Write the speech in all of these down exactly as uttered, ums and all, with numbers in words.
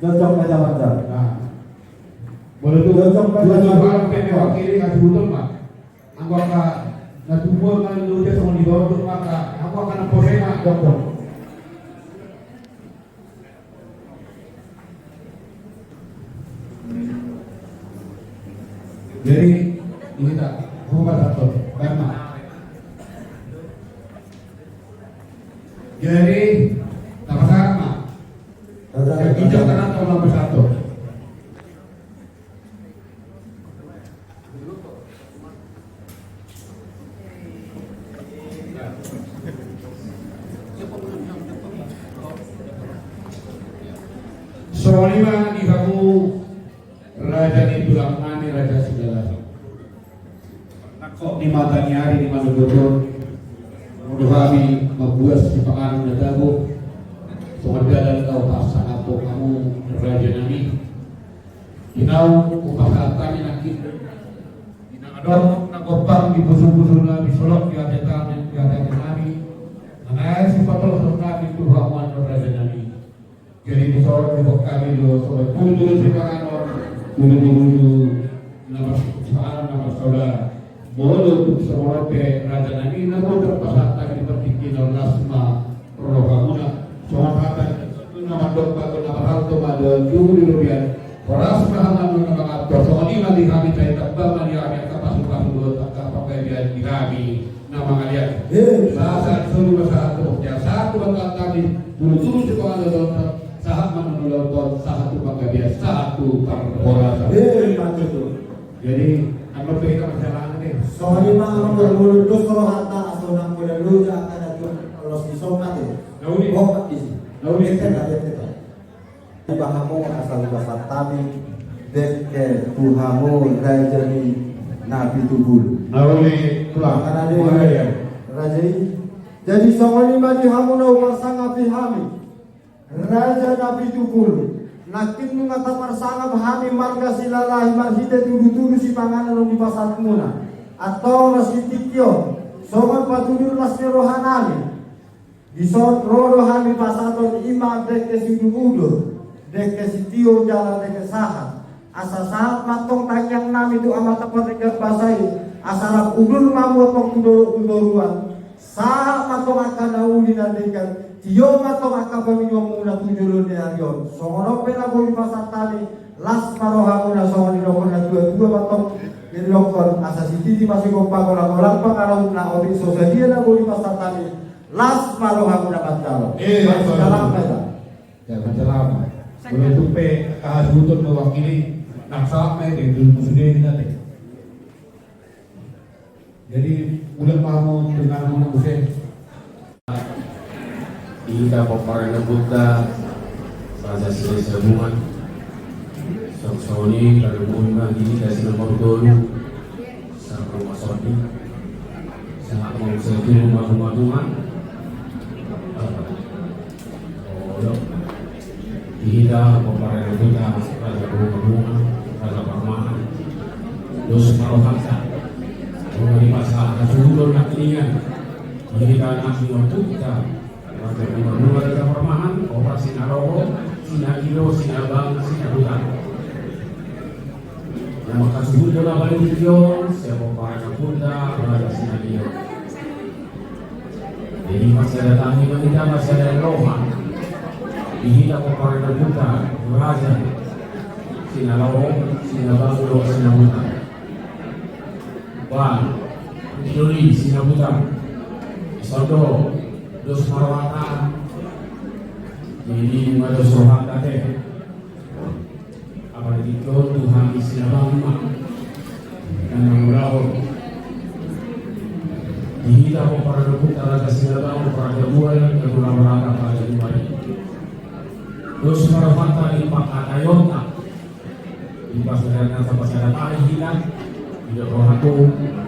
Cocok, Raja Panca. Nah. Boleh tu. Cocok, Raja Panca. Dua, dua, dua, dua. Kiri, kasih butuh, Pak. Anggo angka na tubuan kan lu dia sama di bawah tu, maka anggo angka na posena, dokter. Jadi, ini tak, aku bukan satu, karena. Jadi, tak pasaran, Mak. Saya pinjam tangan kalau sampai satu. Songon i ma di hamu raja ni tulang nami, Raja Silalahi. Nangkok ni mata ni ari ni manogot on, molo hami mambuat sipanganon na tabo, songon dalan na hupasahat tu hamu raja nami. Di naung hupasahat hami nangkin, di na adong na gompang di pusupusu nami, solot di ateatean nami, na naeng sipatolhas nami tu hamu annon raja nami. Jadi di son didok hami do songon tutu sipanganon, tutu-tutu na mars-, sipanganon na marsaudara. Molo tung songon on pe raja nami, na boi tarpasahat hami di partingkian on, las ma rohamuna. Songon hata na mandok bagot na marhalto ma do tubu di robean. Horas ma hamu na mangantor. Songon i ma di hami, sai tamba ma di hami angka pasupasu dohot angka panggabean di hami na mangalean. Eh. Sahat-sahat solu ma sahat tu bontean, sahat tu bontean nami, tutu-tutu sipanganon, sahat ma na ulaon on, sahat tu panggabean, sahat tu parhorasan. Eh, patut tu. Jadi, anu pe hita masalah ni. Songon i ma, anu, molo dos rohanta, asa unang pola loja angka na tulang, los di son ate. Na uli. Oh, di si. Na uli. Ete na, ete na. Di hamu asa hupasahat hami dengke tu hamu raja ni Napitupulu. Na uli, tulang. Makana di raja i. Jadi songon i ma di hamu na huparsangapi hami. Raja Napitupulu, nangkin nunga tamarsangap hami marga Silalahi marhite tudu-tudu sipanganon na dipasahatmuna. Antong ro di tingki on, songon patuduhon las ni roha nami, di son ro do hami pasahathon i ma dengke siudur-udur, dengke sitio jala dengke sahat. Asa sahat ma antong tangiang nami tu Amanta Pardenggan Basa i, asa rap udur ma hamu antong tu dolok tu toruan. Sahat ma antong angka na uli na denggan, tio ma antong angka pangidoanmuna tu jolo ni ari on. Songon on pe na boi dipasahat hami, las ma rohamuna, songon didok na tua-tua ma antong, didokkon asa sititi ma sigompa, golang-golang pangarahutna. Otik so sadia na boi dipasahat hami, las ma rohamuna, manjalo. Eh, manjalo. Manjalo. Ya, manjalo. Molo tung pe hasuhuton mewakili, nang sahat ma i, dengke tu sude hita te. Jadi, ulang ma hamu dengan hamu muse. Di hita pomparan ni ompunta Raja Silahisabungan. Songon i, lalu muna di hita si nomor tolu. Sahat ma muse tu hamu na marhunga-hunga. Olo. Di hita pomparan ni ompunta Raja Bunga-bunga, Raja Parmahan. Dos ma rohanta. Nunga dipasahat hasuhuton nangkiningan. Di hita anak ni ompunta Raja Bunga-bunga, Raja Parmahan, Ompu Sinaloho, Sinagilo, Sinabang, Sinabutar. Na manghasuhut do na paling tingki on, sian pomparan ni ompunta Raja Sinagilo. Jadi, marsada tangi ma hita, marsada roha. Di hita pomparan ni ompunta Raja Sinaloho, Sinabang, Sinabutar. Bah, di doli Sinabutar. Di son do dos ma rohanta. Jadi, nunga dos rohanta te. Apalagi tu hami Sinabang ma na mangulahon. Di hita pomparan ni ompunta Raja Sinabang, Raja Bual, Raja Bual, Raja Bual. Dos ma rohanta di pangkataion ta. Di pasaran na tapasada tahi hita. Di rohanta,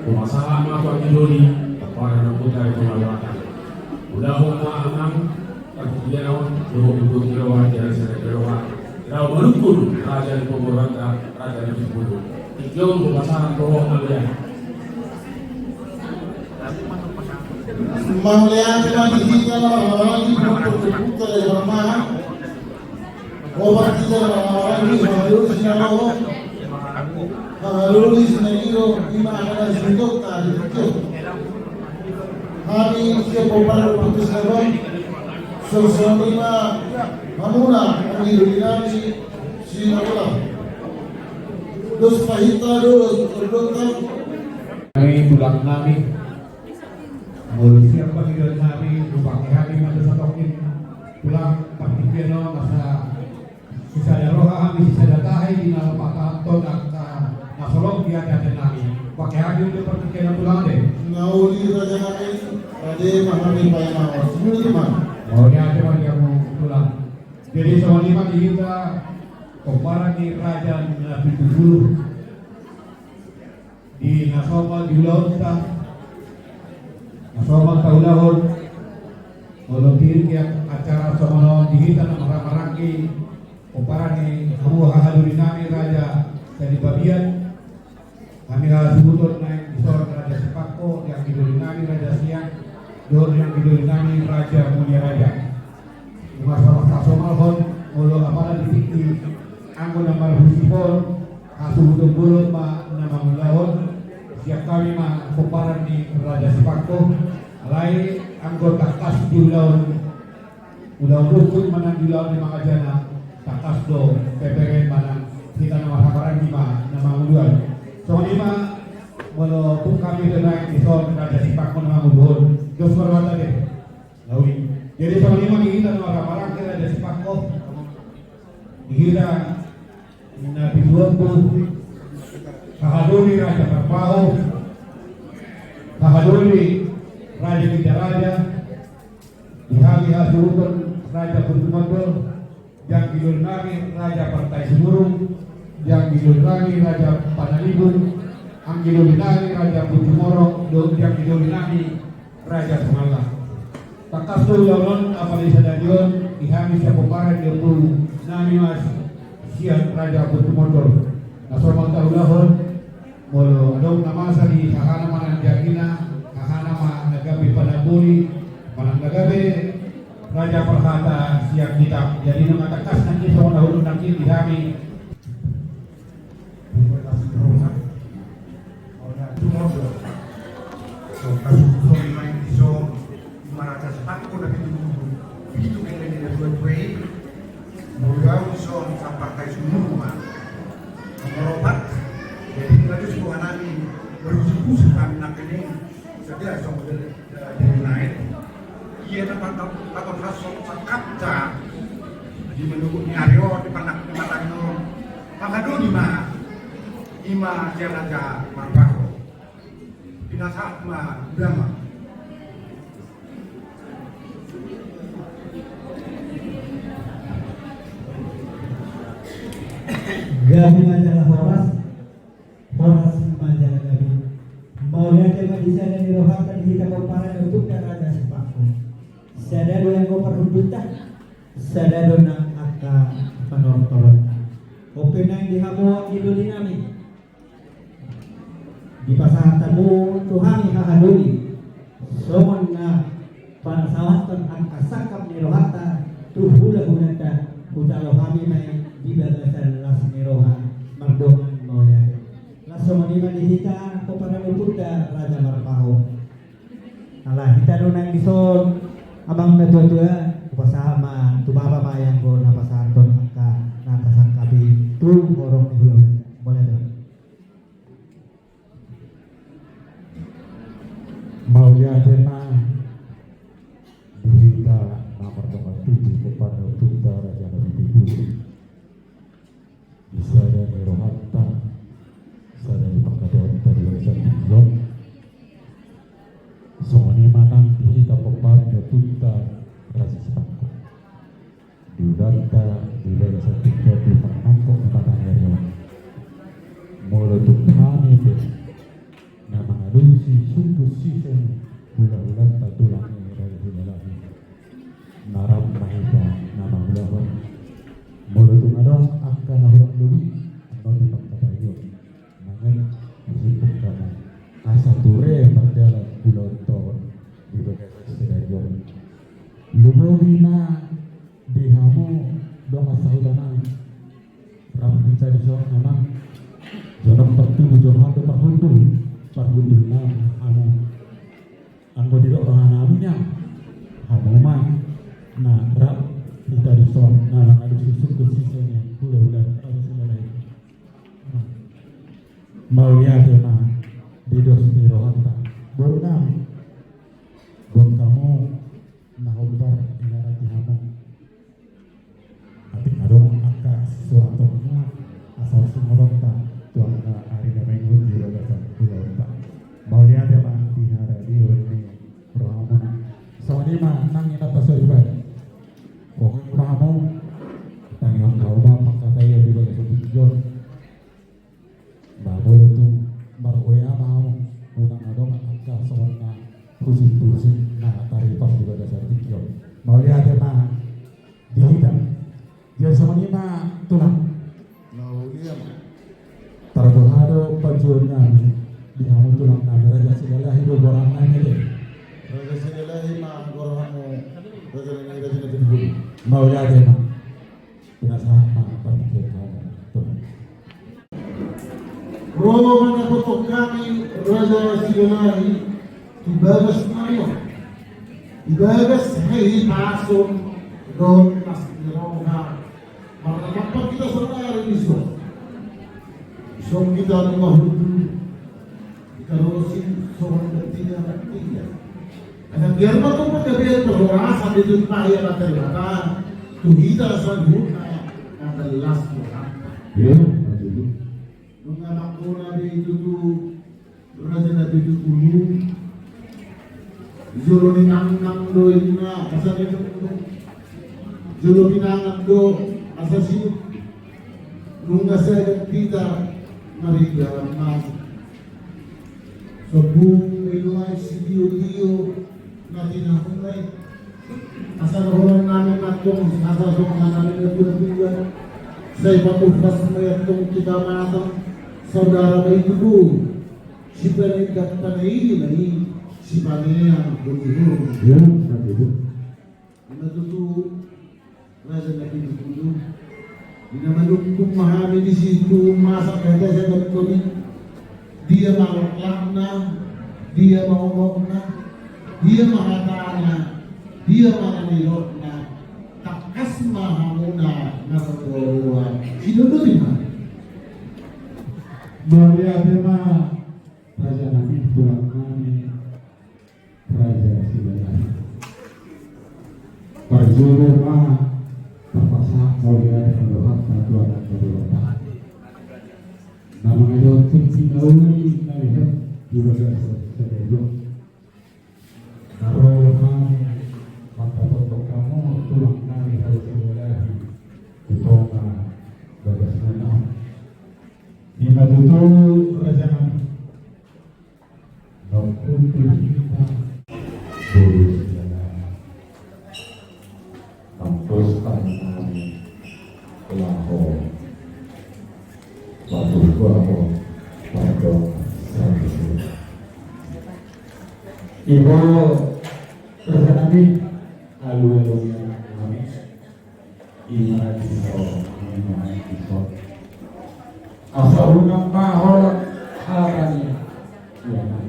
hupasahat ma tu anggi doli, pomparan ni ompunta Raja Bual. Ulahon ma amang. Partingkian on, dohot buku Jawa, Jawa, Jawa. Laho manungkun Raja ni Pomparan, Raja ni Sipulu. Tingki on, hupasahat dohot na mauliate. Mauliate ma di hita, mauliate ma di hita, mauliate ma di hita. Opat kita na mangarangi, mangarangi sinamot, mangarangi sinamiro, ima angka na sinamot tadi. Hami siap pomparan putus abang. Songon i ma hamuna, hami doli nami sinamot. Dos pahita dos, terdotang. Hami tulang nami. Molo siap pangidoan nami, rupake hami ma dos satongkin tulang, partingkian on asa sisada roha hami, sisada tahi di na patahonton angka na solot di ate-ate nami. Pake hami untuk partingkian tulang de. Na uli raja nami, rade ma hami paima. Sumuni ma. Mauliate ma di hamu tulang. Jadi songon i ma di hita pomparan ni raja na pitu pulu. Di na somal di ulaonta, na somal taulahon, molo tingki acara songon on di hita na marhahamaranggi, pomparan ni hamu hahadoli nami Raja Sadi Babiat, hami hasuhuton naeng dison Raja Sipangko, di anggi doli nami Raja Sian, dohot di anggi doli nami Raja Mulia Raja. Nunga salah sasomalhon, molo apala di tingki anggo na marhusip on, hasuhuton bolon ma na mangulahon, sian hami ma pomparan ni Raja Sipangko, alai anggo tangkas di ulaon, ulaon rungkut manang di ulaon ni mangajana, tangkas do pepere manang hita na marhahamaranggi ma na mangulahon. Songon i ma molo tung hami do naeng dison Raja Sipangko na mangulahon, dos marwata de. Laui. Jadi songon i ma di hita na marhahamaranggi Raja Sipangko. Di hita na pitu pulu, hahadoli Raja Marpaho, hahadoli Raja Gita Raja, di hami hasuhuton Raja Putumondol, di anggi doli nami Raja Partai Simurung, di anggi doli nami Raja Panalibung, anggi doli nami Raja Putumoro, dohot di anggi doli nami Raja Sumalla. Tangkas do ulaon on, apala di sadari on, di hami siap pomparan ni ompu nami ma sian Raja Putumondol. Na somal taulahon, molo adong na masa di hahana manang di angina, hahana ma na gabe panamboli, manang na gabe raja parhata sian hita. Jadi nunga tangkas nangkin songon na hudok nangkin di hami. Tumondol. So, kasus so, main di so, di mana ada sepatu, tapi itu, itu kena di dua, dua ini. Molo au di so, sampah kai semua. Nomor opat, jadi, nunga di so, nami, berusik-usik, kami nak ini, sedia, so, model. Jadi naik. Ia na patap, patap haso sakapta. Di menunggu ni ari on, di panak ni matang on. Pangadoni ma. Ima sian Raja Marpaho. Pinasahat ma udama. Gabe ma jala horas. Horas ma jala gabe. Mauliate ma di sada ni rohanta di hita pomparan ni ompunta Raja Sipangko. Sada do anggo parhundulta, sada do nang angka panortoronta. Ope nang di hamu anggi doli nami. Dipasahat hamu tu hami hahadoli. Songon na panasahathon angka sangkap ni rohanta tu hulahulanta, hujalo hami ma i di bagasan las ni roha mardongan mauliate. Laos songon i ma di hita pomparan ni ompunta Raja Marpaho. Ala hita do nang dison, amang na tuatua, hupasahat ma tu bapa ma i anggo na pasahathon angka na tasangkap i tu horong ni hulahulanta. Mauliate do. Mauliate ma di hita na mardongan tubu, pomparan ni ompunta Raja na pitu pulu. Di sada ni rohanta, sada ni pangkataionta di bagasan tingki on. Songon i ma nang di hita pomparan ni ompunta Raja Sipangko. Di ulaonta di bagasan tingki on, di panangkok ni mataniari on. Molo tung hami pe na mangalusi sungkun sise ni hulahulanta tulang i, raja Silalahi, na ram ma hita na mangulahon. Molo tung adong angka na hurang lobi, annon di pangkataion. Mangan di sipung kanan. Asa ture mardalan ulaonta on di bagasan sadari on. Lumobi ma di hamu dongan sahuta nami Songon i ma, jonok partubu jonok parhundul, parhundul nami hamu. Anggo didok roha nami nian, hamu ma na rap hita dison na mangalusi sungkun sise ni hulahula Raja Silalahi. Mauliate ma di dos ni rohanta. Boru nami, buat hamu na hombar inarati hamu. Atik adong angka suratanmu, asa singotonta tu angka ari na mangihut di bagasan ulaonta. Mauliate ma di haradeon ni rohamuna. Songon i ma nang inanta soripada. Pokok ma hamu, tangihon hamu ma pangkataion di bagasan tingki on. Ba molo tung margoya ma hamu, unang adong angka songon na husip-husip na taripar di bagasan tingki on. Mauliate ma di hita. Jadi songon i ma tulang. Mauliate ma. Tarboha do panjouon nami di hamu tulang nami Raja Silalahi do goarna i. Raja Silalahi ma goar hamu, raja nami, raja nami. Mauliate ma. Pinasahat ma partingkian hamu. Ro ma na potong hami Raja Silalahi tu bagas nami on, tu bagas hahipason dohot las ni roha. Marnampak hita saudara di son. Di son hita nunga hundul. Hita ro di son songon na tinggal. Asa biar ma tung panggabean parhorasan di tumpah ia materi mata tu hita saluhutna na las ni roha. Nunga mangkona be i tutu raja na pitu pulu. Jolo ninangnang do inna asa ninungnung. Jolo pinangan do asa siuk. Nunga sagan hita marida masa. Sombung melo ai sitio-tio na tinahunai. Asa na holan nami mantong asa songon nami na tua-tua. Sai pakupas ma i antong tu tamatan saudara ma i tutu. Sipanindak panaili ma i sipaneang boti hurung. Ima tutu. Raja na pitu pulu. Di na manungkun ma hami disi tu masa hata sagan hami. Dia ma laklakna, dia ma ongokna, dia ma hatana, dia ma nilotna. Tangkas ma hamuna na marroha. Sidodoli ma. Mauliate ma raja nami tulang nami. Raja Silalahi. Parjolo ma, parpasahat mauliate ma rohanta tu angka dolok. Na mangalehon tingki na uli na lehet di bagasan sadari on. Na ro hami mandapothon hamu tulang nami Raja Silalahi tu tonga bagasmuna on. Ima tutu raja nami. Nunga hundul hita. Boru Silalahi. Tangkas tangan nami laho patuduhon pardongan satu. Ibo raja nami, alualu ni anak nami. Ima di son, ima di son. Asa unang ma holan hata ni anak.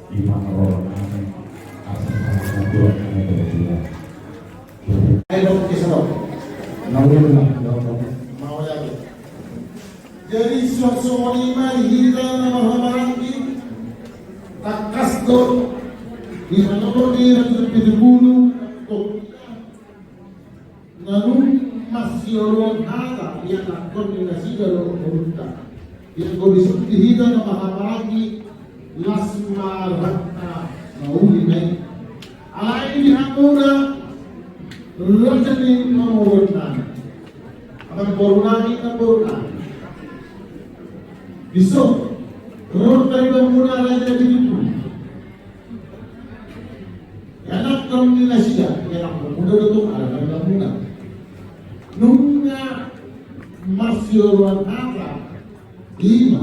Ima holan nami asa sama tuan nami berdua. Ayo dong, kisah dong. Namun, mau ya. Jadi songon i ma di hita na marhahamaranggi. Tangkas do di na nomor ni ratus pitu pulu. Na nunga marsioloan hata ianakhon ni nasida do horunta. Ia anggo dison di hita na marhahamaranggi las ma rohanta na uli na i. Alai di hamuna raja ni pamoruon nami. Amangboru nami, namboru nami. Dison ro taribanmuna raja di pitu pulu. Ianakhon ni nasida, ianakhonmuna do tong, ala taribanmuna. Nunga marsioloan hata, ima.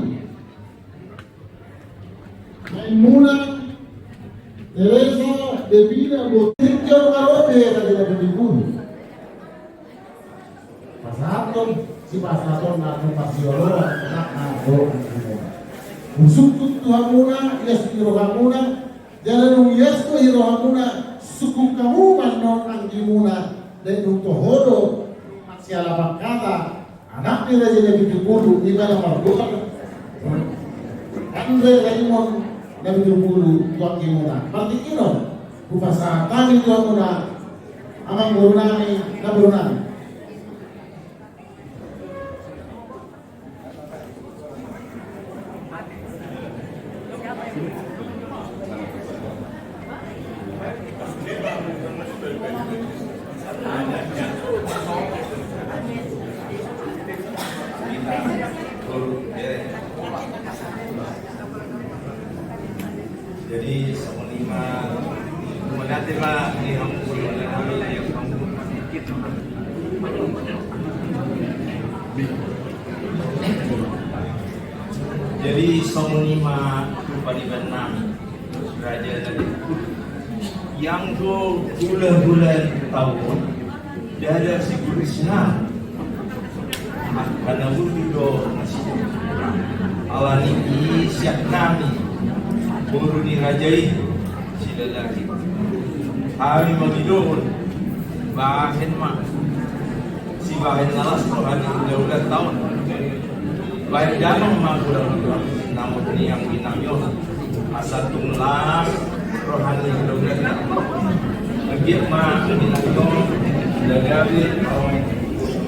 Naimuna Teresa Devina Botinjau Marobe, raja na pitu pulu. Pasahat Sipasahatonna tu pasioloan anakna dohot anggimuna. Husungkun tu hamuna, ias ni rohamuna, jala dung ias do i rohamuna, sungkun hamu ma annon anggimuna, dan dung toho do sialapan hata, anak ni raja na pitu pulu, ima na margoar. Andre Raimon na pitu pulu tu anggimuna. Martingki do, hupasahat hami tu hamuna, amangborunami, namborunami. Jadi songon i ma, mauliate ma di hamu. Jadi songon i ma tu pariban nami, raja dari yang tu bulan-bulan tahun. Dada si Krisna. Karena butuh do. Alani i siap nami boru ni raja i, si lelaki. Hami mangidohon, bahen ma. Sibahen na las roha ni hulahula taon. Bahen damang ma hulahula. Namun niang di nami on. Asa tung las roha ni hulahula. Biar ma di nami on. Dagabe.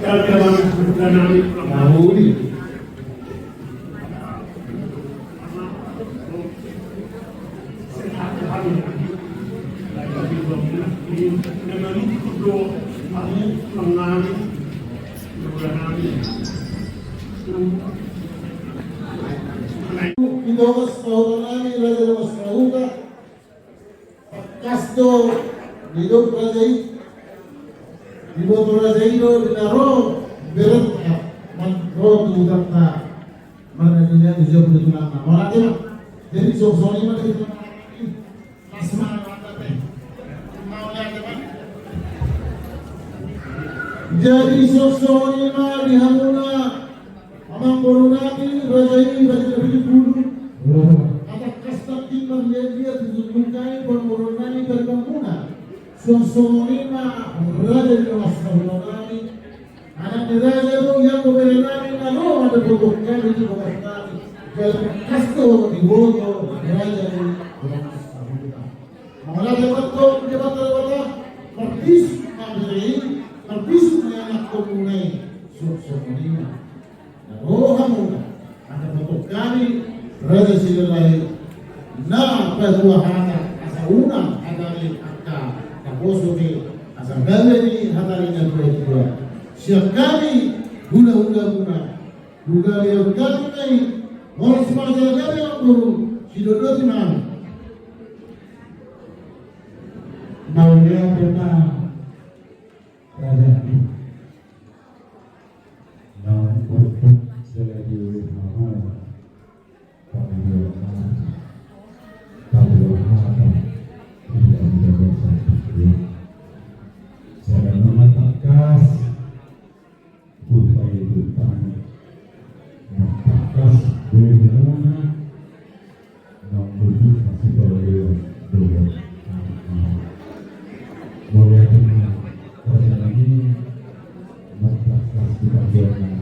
Dagabe. Mauli. Di dongan sahuta nami, raja dongan sahuta. Tangkas do didok raja i, diboto raja i do di na ro berenta man ro tu hutanta. Marnajunjung tu jabu tu tulangna. Mauliate ma. Jadi songon i ma dari tulangna. Mas ma mantap eh. Mauliate ma. Jadi songon i ma di hamuna. Amangboru nami, raja i, raja na pitu pulu. Tangkas tangkas marliat-liat tu jabu nami, amangboru nami, pariban muna. Songon i ma raja ni dongan sahuta nami. Anak ni raja do, ia bere nami, na ro mandapothon hami di dongan nami. Jala tangkas do diboto raja ni dongan sahuta. Mauliate ma antong di Debata, Debata, marbisuk ma bere i, marbisuk ma ianakhon muna i, songon i ma. Na ro hamu, mandapothon hami, raja Silalahi, na patua hata, asa unang hata ni angka naposo be, asa gabe ni hata ni natuatua. Sian hami, hulahula muna, gabe on hami nai, horas ma jala gabe on boru, sidodoti ma. Mauliate ma. Raja. Naung porpuk selagi ulih mahal. Tapi dua hal. Tapi dua hal. Tidak, tidak bisa. Saya mengatakan. Upaya itu tanggung. Tangkas bagaimana membujuk masih bagaimana. Mauliate ma. Raja nami. Tangkas kita bagaimana.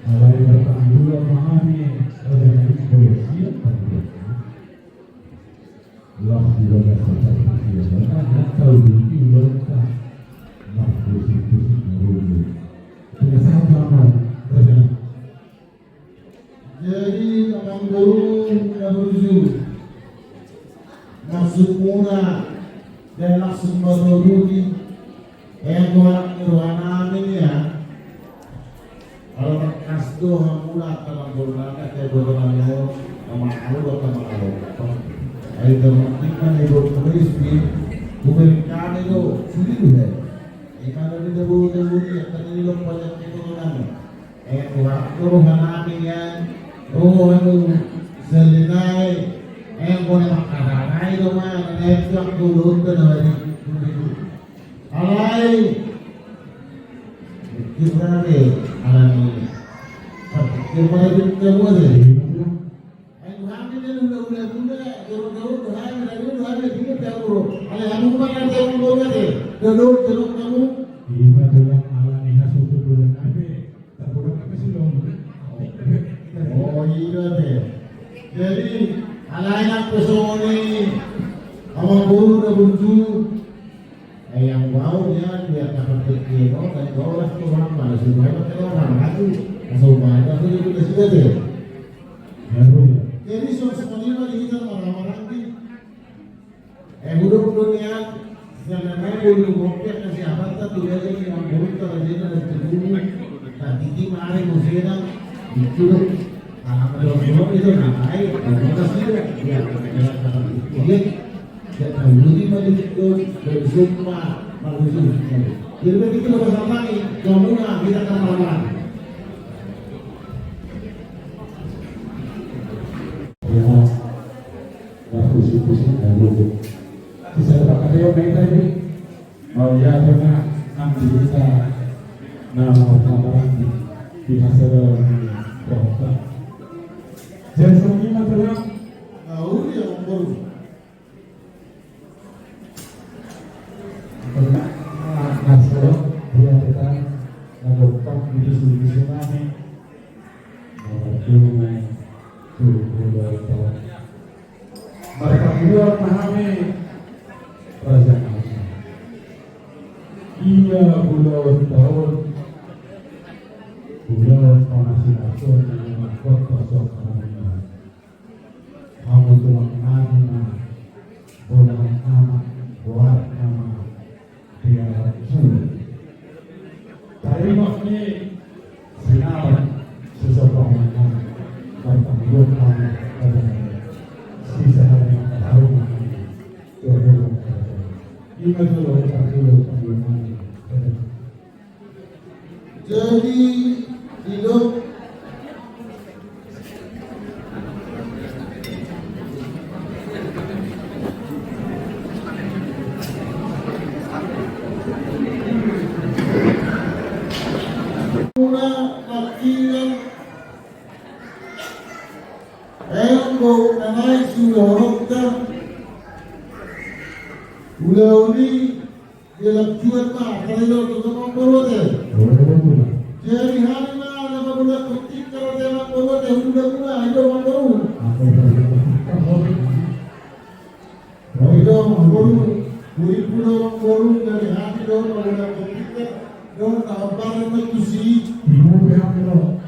Alai bertanggung jawab hami, raja nami, polisi yang tanggung. Las di bagasan parpatian, karena tahu diri ulanta. Las di situ si Marungu. Tidak sabar, Raja. Jadi, amangboru, amangboru. Maksudmuna, dan langsung matoruti. Eh, anak ni roha nami, ya. Kalau tangkas do hamuna, angka amangboru nami, angka iboto nami on, amangboru, angka amangboru. Ai, termasuk kan iboto nami istri, bukan kami do, sendiri, ya. Ai, kalau di debu, debu dia, kan ini lo pajak iboto nami. Eh, kuat do roha nami, ya. Roha nu, selinai, eh, boleh makaranai do, mana, eh, tuak dulu, tenang. Alai. Di mana be? Alani. Di mana be? Di mana be? Ai, Tuhan, ini udah, udah, udah, jorok, jorok, Tuhan, udah, udah, udah, ini udah, udah. Alai, aku kemarin saya mau bawa deh. Udah, udah, jorok kamu. Di mana be? Alani, hasil tu bulan apa? Tak bulan apa sih, Bang? Oh, iya deh. Jadi, alai nang pesoni, amang boru na burju. Eh, yang bau dia, dia dapat kecil, oh, dan bau lah tu orang mana sih, mana tu orang mana tu, asal mana tu dia sudah sudah deh. Ya, Bu. Jadi, so-, semuanya mah di kita marah-marah ni. Eh, hudok do nian, sebenarnya dulu ngopi ke siapa tak tuh dia jadi yang buruk kalau dia ada ketemu, tak titi mari musena, itu, ah, kalau buruk itu nah, ai, kalau kita sih, ya, kita kata itu, ya. Jadi, begitu lo pasangan, kamu nggak bisa ketahuan. Ya, waktu situ sih, nggak mungkin. Bisa pakai yang main tadi. Oh, ya, pernah. Nanti kita nama pameran di, di masa depan. Jadi, semua telah. Tahu ya, Om Boru. Pernah, ah, masuk, dia kita, lalu tak di sini, di sini. Nomor dua, tuh, dua, dua. Marpakuat ma hami raja nami. Ia bulan taon, bulan pamasinakon na mangkot pasok nami. Hamu tulang nami ma, bola nama, boat nama, dia jul. Tarima ni sinaran sesepanjang bertanggung kami pada sisa hari yang baru kami. Ima dulu, dulu, dulu. Jadi, hidup. Muna makinan. Enggo na naeng siulaonta. Ulaon i. Dia lakukan ma, karena itu untuk membuat ya. Jadi hari mana nama bulan penting kalau dia membuat ya, udah mulai aja membuat. Ayo membuat, murid pulau membuat dari hati dong, bulan penting dong, tabar itu sih. Ibu berapa dong?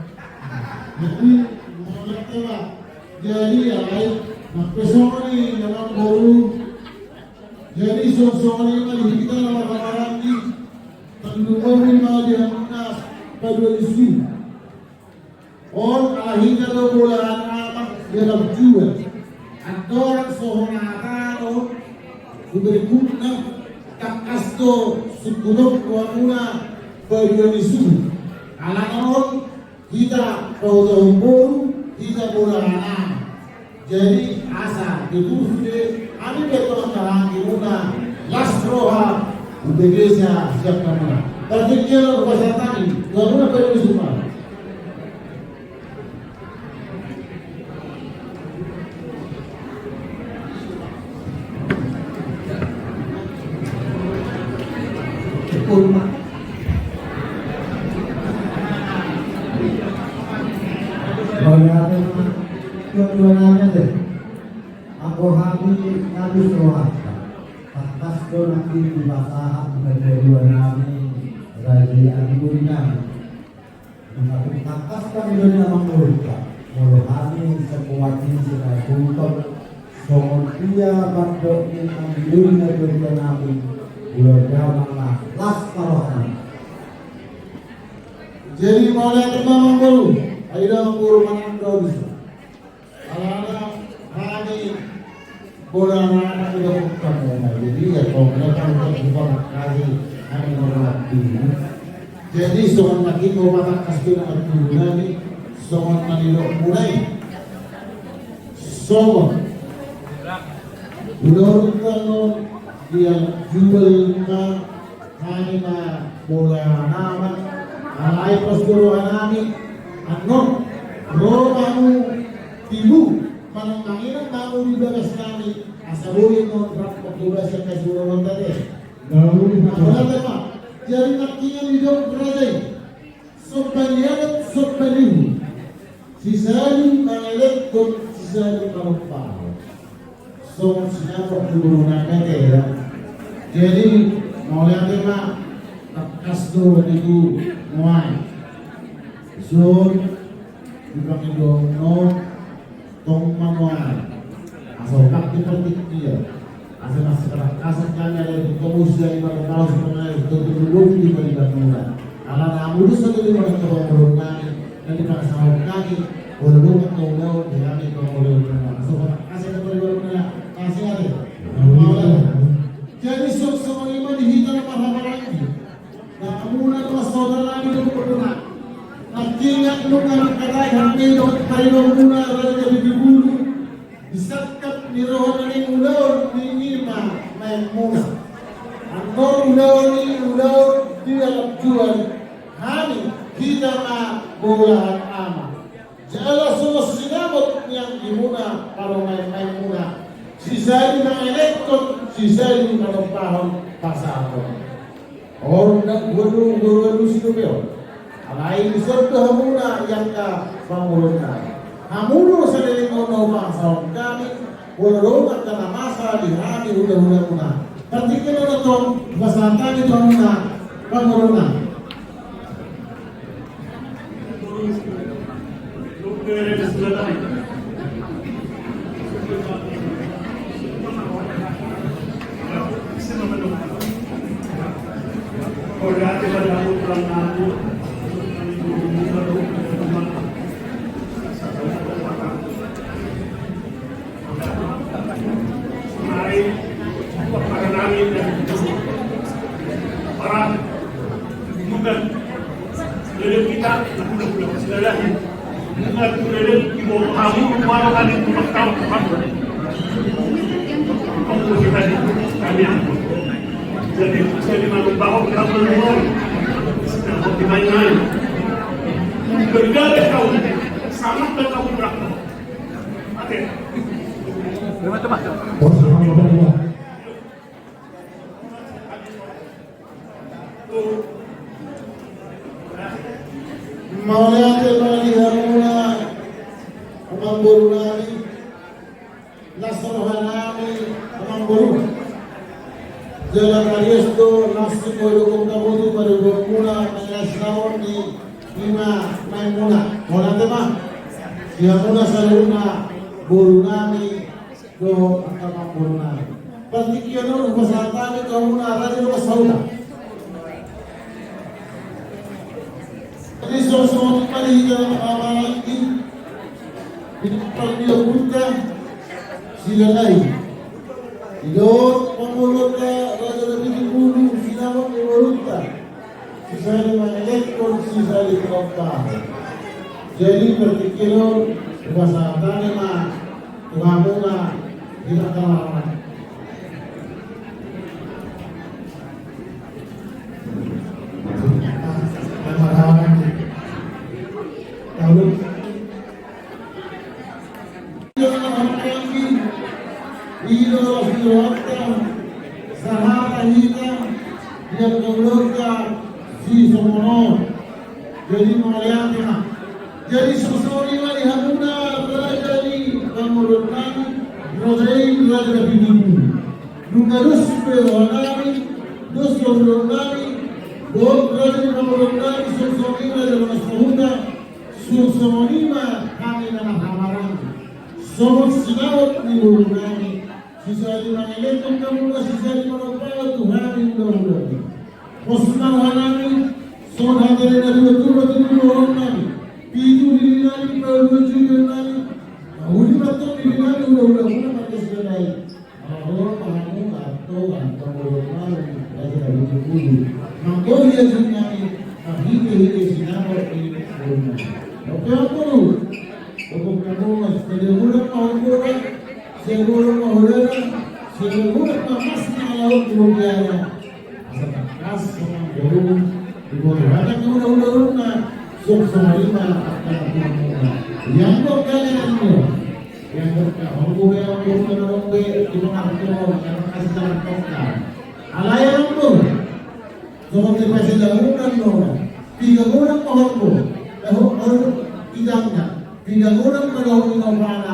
Jadi, mengerti lah. Jadi ya, baik. Nah, pesona nih, membuat. Jadi songon i ma di hita na marhahamaranggi, tandungomi ma di hamuna paduan ni suhut. On ala hita do bolana anak di alam jual. Andorang songon hata do, berikutna tangkas do sungkun on tu hamuna paduan ni suhut. Alana on, hita pahuta ni boru, hita bolana. Jadi asa tutu sude, hami pe tongtong hamuna las roha, umbegesa siap hamuna. Partingkian lo pasahat nami tu hamuna paduan ni suhut. Mauliate ma, tuan-tuan nami deh. Anggo hami na las rohanta, tangkas do nangkin dipasahat tu paduan nami, raja i anggi nami. Tangkas pangidoan ni amangboru, molo hami sakuat ni sinakuton, songon dia mandok ni pangidoan ni paduan nami, ular damang na las ma roha nami. Jadi mauliate ma amangboru, ai da amangboru manang do bisa. Alana hami bolana anak udah bukan. Jadi ya, kalau mereka udah bukan lagi, hami mengerti. Jadi songon na hita patangkas tu na martubu nami, songon na nidok muna i. Songon. Udah bukan lo, dia jual ma, hami ma bolana ma. Alai pos do roha nami, annon ro hamu tibu manang manginan hamu di bagas nami, asa boi annon rap pangkobasian hasuhuton ta ate. Jadi nangkiningan didok raja i, somba ni adat somba ni uhum. Sisali mangelekhon, sisali manompahon. Songon sinamot ni boru nami ate ya. Jadi mauliate ma, tangkas do nian tu nuaeng. Dison di pangidoan on tong ma nuaeng. Asa opat di partingkian. Asa masipatangkasan hami ala di pungkamus dari Bapak Paus pengayu untuk dulu di Bali Bandura. Ala na hamu do sada di mana kebangkrutan nami dan di pasangan kami. Olo do mangkaulahon di hami pangoloi nami. Asa patangkasan di Bali Bandura. Kasih ada. Jadi songon i ma di hita na marhahamaranggi. Namuna do saudara nami do perdona. Nangkiningan nunga mangkatai hami dohot paribanmuna Raja Pitupulu. Di sangkap ni roha na naeng ulaon ni i ma maengmuna. Annon ulaon i ulaon di anak tuan. Hami hita ma bolahan ama. Jala songon sinamot ni anggimuna parumaenmaenmuna. Sisali mangelekhon, sisali manompahon pasahaton. Olo, ndang boru, boru alusi dope on. Alai dison do hamuna i angka pangurunna. Hamu do saleleng on na hupasahat hami. Olo do angka na masa di hami hulahulamuna. Partingkian on tong, hupasahat hami tu hamuna pangurunna. Mauliate ma di hamuna, amangboru nami, las roha nami, amangboru. Jala tangkas do las ni boru nami, amangboru, paribanmuna, mangilas naon ni i ma maengmuna. Mauliate ma di hamuna saluhutna boru nami. Dohot angka amangboru nami. Partingkian on hupasahat hami tu hamuna raja dohot sahuta. Jadi songon i ma di hita na marhahamaranggi. Di pangidoan ni ompunta Silahi. Didok pangoloi raja na pitupulu, sinamot ni borunta. Sisali mangelekhon, sisali manompahon. Jadi partingkian on hupasahat hami ma tu hamuna di tangkamarana. Tahu. Sahat hita di angka ulaonta sisongon on. Jadi mauliate ma. Jadi songon i ma di hamuna raja ni pamoruon nami, raja i raja na pitupulu. Nunga dos pe roha nami, dos pe ulaon nami, dohot raja ni pamoruon nami, songon i raja na marsahuta. Songon i ma hami na marhahamaranggi. Songon sinamot ni boru nami, sisali mangelekhon hamuna, sisali manompahon tu hami hulahula. Pos ma roha nami, songon hata ni natuatua ma tutu dohonon nami. Pitu lili nami, paulu juhut nami. Uli ma tong lili nami, hulahula, marga Silahi. Ro ma hamu, Tuhan, pangoloi nami, raja na pitupulu. Manggohi aji nami, marhitehite sinamot ni boru nami. Oke, amangboru. Dokon hamu ma, sadia muna ma hurang, sadia muna ma hurang, sadia muna ma mas ni alaho tu boru nami. Asa tangkas songon boru. Iboto hata ke uda-uda urungna. Suk songon i ma angka na tumuna. Ianggo kalian mo. Ianggo ka honggo be honggo ka na honggo be. Ibo ngarti mo. Ianggo kasih tangan toka. Alai honggo. Songon i pasti daungan mo. Tiga bulan mo honggo. Eh honggo. Tiga bulan. Piga godang ma do i na umana,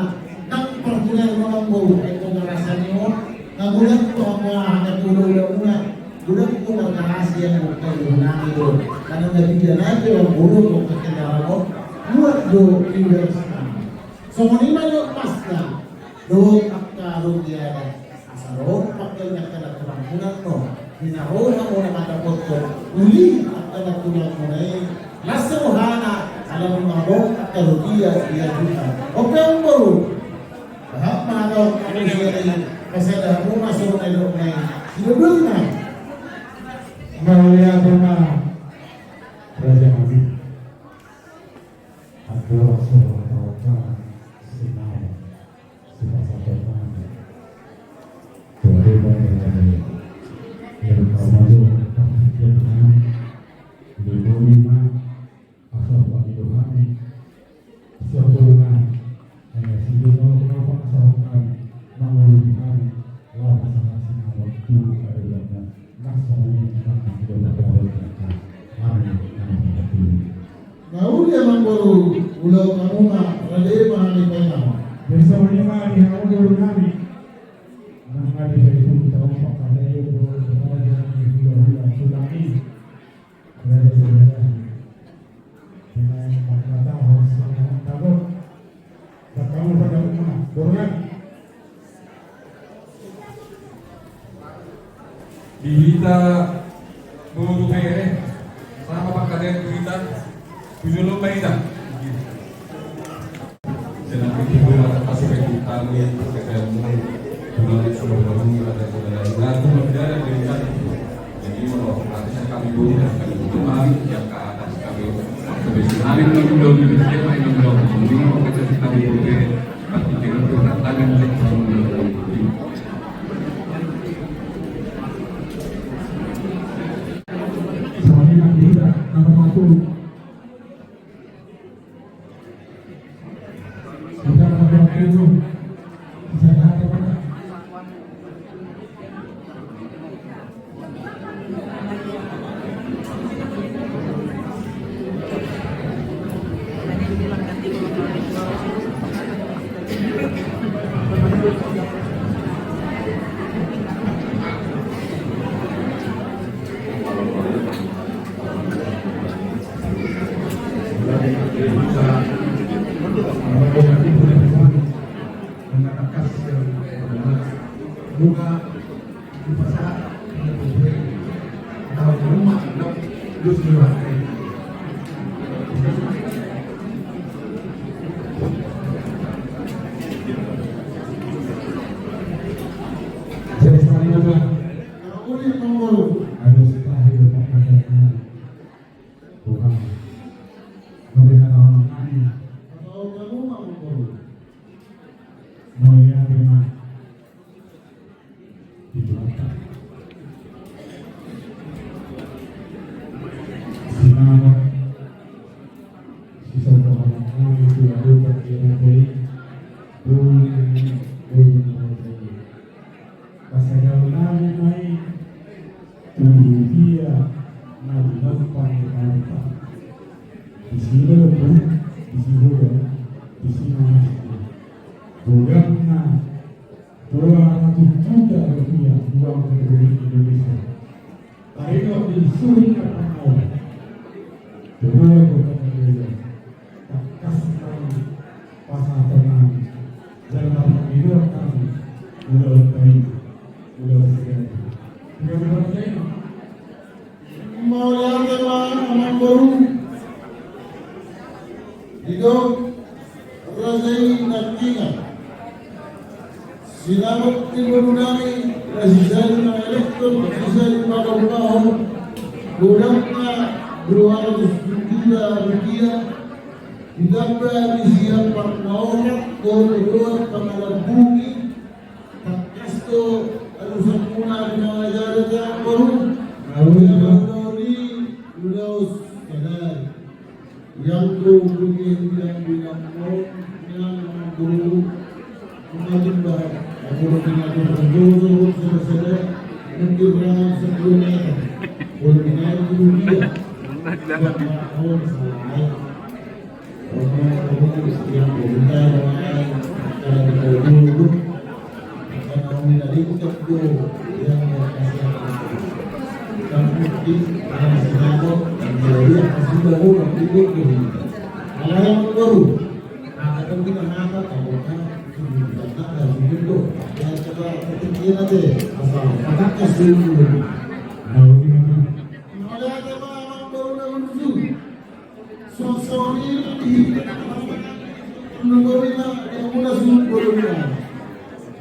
ndang partunaon ma do, ai tonga rasa ni on, na godang tu angka anak muda-muda, godang tu marga asi yang bukan gunaan itu, karena dari dia nanti orang bodoh kok ke kendaraan on, buat do pindah sana. Songon i ma do pasta, do angka do dia ada. Asa ro pangkal ni angka na tulang muna no. Di na ro na muna mandapothon uli angka na tulang muna i. Las rohana ala nunga adong angka logia dia juga. Oke, Om Boru. Aha, mana dong? Anu sian i. Kasih ada hamu masuk na dok na i. Sidodoi na. Mauliate ma. Raja kami. Ado so tau ka sinau. Sipasahaton nami. Tuhan Debata yang baik. Yang kau malu, yang kau malu. Lindungi ma, asa pamilu hami. Siapa pun hanya sini mau kau paksa kami, mangurung kami, lawan pasangan sinamot tu ada dalam. Mauliate ma Amang Boru, ulaon hamu ma, rade ma hami painang. Jadi songon i ma di hamu boru nami. Nang adi baitu kita umpak kada i boru kepada hula-hula tulang i. Rade sebenarnya. Dengan mata tahu sama tahu. Kamu pada rumah, boru nami. Di hita boru bere, sama pangkataion tu hita, tu jolo ma hita. Senang itu boru atas kasih ke kita ni, ke kamu, tulang itu semua boru, ada saudara, nah, itu berjalan dari hita. Jadi, mau apa sih kami boru, dan kami boru, kami yang ke atas. Mauliate ma. Sinamot. Sisongon nami tu adopan di raja i. Boli, boli na raja i. Pasahaton nami ma i tu dia na dinompang ni Debata. Disi do, disi do, disi ma masuk. Godangna dua ratus juta rupiah uang Republik Indonesia. Taringot di suhut na pangau. Kedua kota Medan. Tangkas nami, pasahaton nami. Jala panggiluan nami. Ulaon tahi. Ulaon segala. Ulaon tahi. Mauliate ma Amang Boru. Didok raja i nangkiningan. Sinamot ni boru nami, na sisali mangalehon, sisali mangalehon. Godangna dua ratus juta rupiah. Ditamba di sian pangkaoran, dohot pangalambungi. Tangkas do alusan muna di mangajar-ajar boru. Ulaon i, ulaon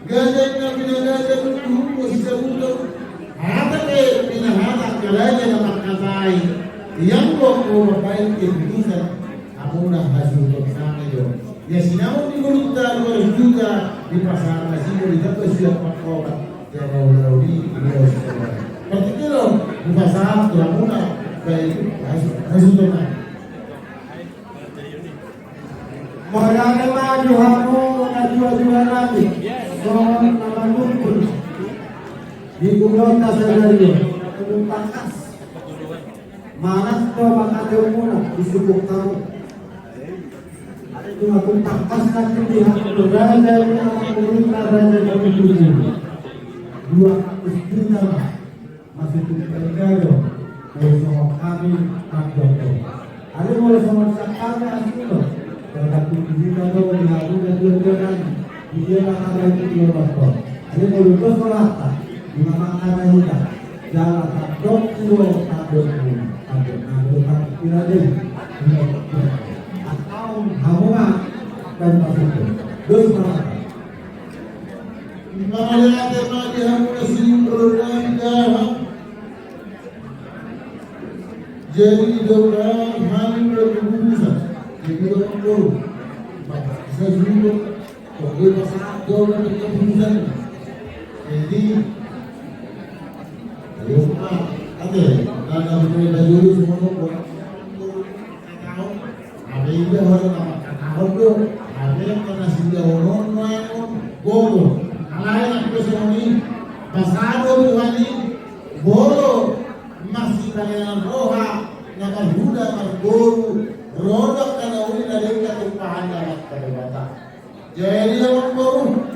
Gaja na pinagaja tu hubo sisabuto. Hata pe pinahata kalaja na mangkatai. Yang gok mo mapain keputusan. Amuna hasil bersama jo. Ya sinamot di mulut ta dua ratus juta di pasar nasi mau ditambah siap pakobat. Ya mau lauri dua ratus juta. Berarti lo di pasar tu amuna baik hasil hasil bersama. Mauliate ma di hamu na juahjuahi nami songon na manungkun di ulaonta sadari on. Tangkas manat do mangkatai muna di suku hamu. Cuma tangkas nanti di hamu raja ni anak muruna raja ni tujuh dua ratus juta ma. Masuk ke Tegayo, molo songon hami, Pak Joko. Ada molo songon siap hami, asli lo. Tergantung di hita do, di hami, dan dua-dua nami. Di dia lah ada itu dua bakal. Ada molo dos molo apa? Di mana ada hita? Jalan tak dok, dua, tak dok, tak dok, tak dok, tak dok, tidak ada. Atau hamu ma, dan masuk ke. Dos molo apa? Mauliate ma di hamu na sumurung nami. Jadi di dalam hami berkeputusan. Jadi dalam forum. Bisa juga. Pokoknya pasangan jauh dari keputusan. Jadi, ayo, Pak. Oke, karena betul-betul semua. Hape ida hona na mangkatahon do, hape angka na sindaonon nuaeng on gogo. Alai anggo songon i, pasado Tuhan i, molo masipanean roha na marhula marboru, ro do angka na uli na denggan tumpahan ni Amanta Debata. Jadi amangboru,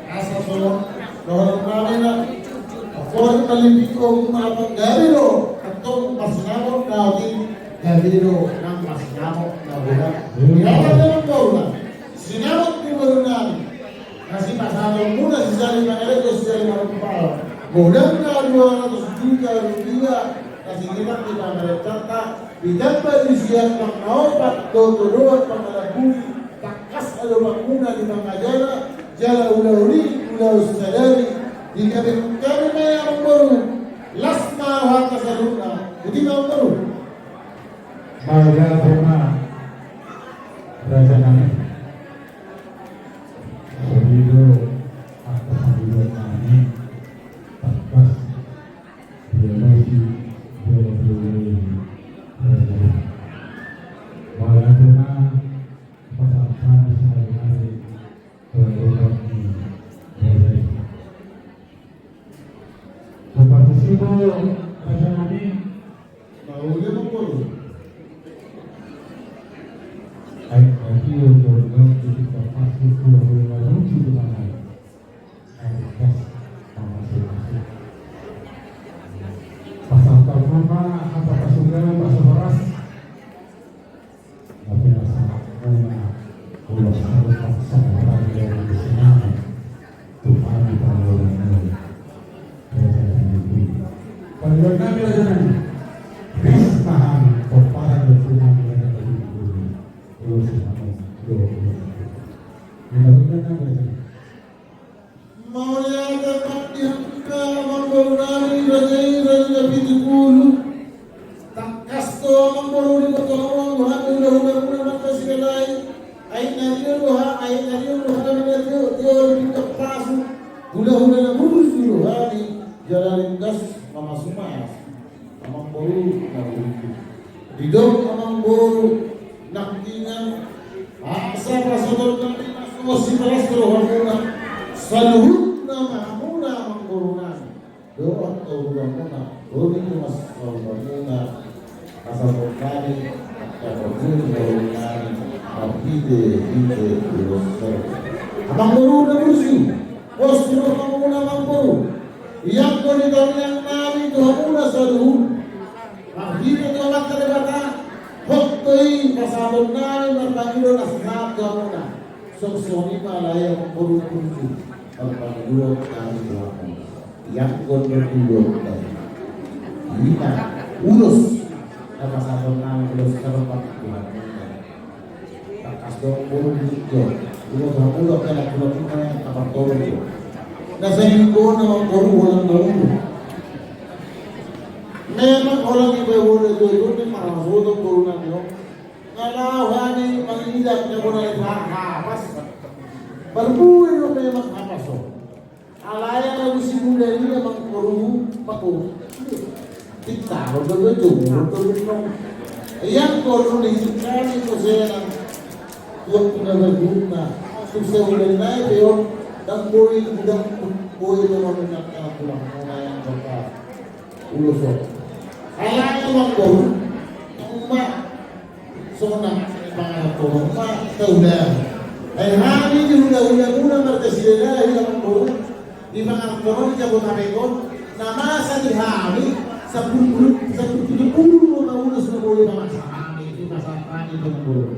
asa so dohot nami na, apor malimpik o guna apa gabe do, atau marsinamot na otik, gabe do nang marsinamot na godang. Ia kan amangboru na sinamot ni boru nami. Na sipasahaton muna sisali mangalego sisali marumpal. Godang na dua ratus juta rupiah na sinirang di pamarentanta, ditambah di sian pangnaopat, dohot doan pangalambuli, tangkas adong muna di mangajana, jala ulaon i ulaon sadari. Di gabe gabe ma i amangboru. Las ma rohanta saluhutna. Boti ma amangboru. Mauliate ma raja nami. Sorido angka sorido nami. Tangkas dia masih dia masih raja. Mauliate ma. Pasahat hami sahali-hari tu adopan ni raja i. Bupati Sibo, raja nami. Mauliate ma amangboru. Ai, ai, iyo, iyo, iyo, itu pas itu, iyo, iyo, lucu itu namanya. Ai, pas, pas, pas, pas. Pasahat hami ma hata pasupasu, pasu horas. Tapi rasa muna ulos hal paksa raja di sinamot tu hami panggabean nami. Raja nami. Panggabean nami raja nami. Bis ma hami pomparan di sinamot raja nami. Ulos sinamot. Ulos sinamot. Panggabean nami raja nami. Mauliate ma di hamu amangboru nami raja i, raja na pitu pulu. Tangkas do amangboru diboto hamu anggo hami hulahula muna marga Silahi. Aek na dio do ha, aek na dio do ha, na dio, dio di tingkat pasu. Hulahula na mulus do hami jala ringgas mamasumasu. Amangboru na bungkit. Didok amangboru Nangkiningan, asa pasahaton nami ma songon sipalas ni rohamuna saluhutna ma hamuna amangboru nami. Dohot haholomuna, ro di na masa hamuna pasahaton nami angka parmuli ni rohamuna marhitehite ulos. Amangboru na burju, pos ni rohamuna amangboru, ianggo di tangiang nami tu hamuna saluhut. Marhite tu Amanta Debata, hot do i pasahaton nami marpangidoan na sahat tu hamuna. Songon i ma alai amangboru na burju, marpangidoan nami tu hamuna. Ianggo na burju do hami, i ma ulos na pasahaton nami, ulos na pasahaton nami tu hamuna. Tangkas do amangboru burju, ulos na pasahaton nami tu hamuna, na parjolo do. Na sadia do amangboru holan na ulu. Memang holan i pe, holan i pe, holan i pe, marhasohotan boru nami on. Nga laho hami mangido na bona ni hapas. Parbue do memang hapas on. Alai na musim udan i amangboru, pako. Pintar do, do, do, do, do. Ianggo na hita ni muse na. Tuak tu na berguna. Sukses udan nai pe on. Ndang boi, ndang boi do mangundang anak tulang. Muna yang kota. Ulos on. Alai amangboru, uma, songon na pangarahutna, uma, taula. Ai hami di hulahula muna marga Siregar i amangboru, di pangarahutna di Jabodetabek on, na masa di hami, sampulu, sampulu, sampulu, na ulos na boi na masa hami, di masa hami amangboru.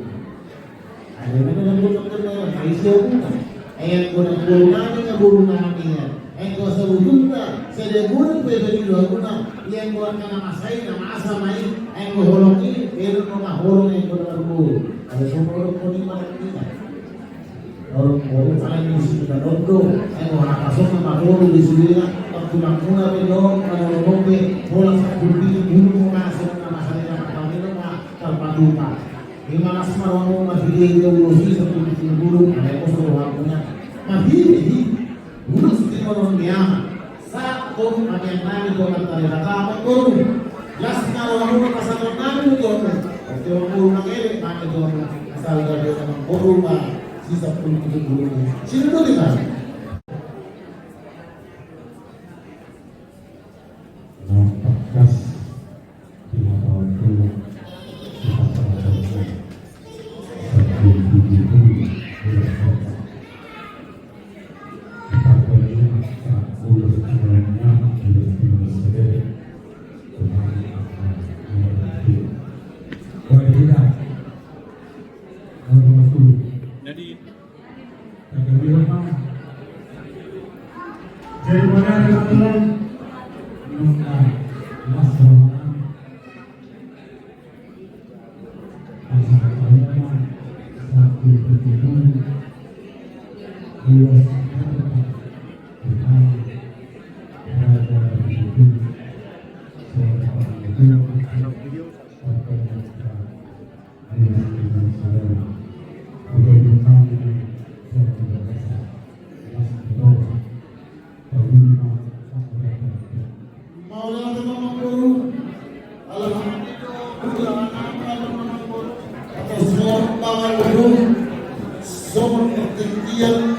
Ai, na, na, na, na, na, na, na, ai, siapa? Ai, anggo na boru nami, na boru nami, ya. Ai, anggo saluhutna, sada boru pe, pe, di luar guna. Ai, anggo angka na masa i, na masa ma i. Ai, anggo holong i, ai, holong ma, holong i, anggo na marboru. Ai, so holong, holong i, mana kita? Holong, holong, ai, di sini na dondo. Ai, anggo hapas on na marboru di sini, na. Waktu mangkuna pe, no, mana holong pe, bola sampulu pitu, bulu, masa, na masa i, na masa i, na masa i, na masa i. Ima las ma rohamu, marhite-hite ulos i sampulu pitu bulu, alai pos do rohamuna. Marhite-hite ulos di roha ni ama. Sahat tu tangiang nami tu Amanta Debata, amangboru. Las ma rohamuna pasahaton nami tu hamu. Oke, amangboru, mangele nami tu hamu. Asal gabe amangboru ma si sampulu pitu bulu i. Sini dulu, Bang. Nah, tangkas. Jadi, jadi mana ada aturan? Nona, mas, Mauliate ma, amangboru. Alhamdulillah, atas hormat, amangboru. Songon partingkian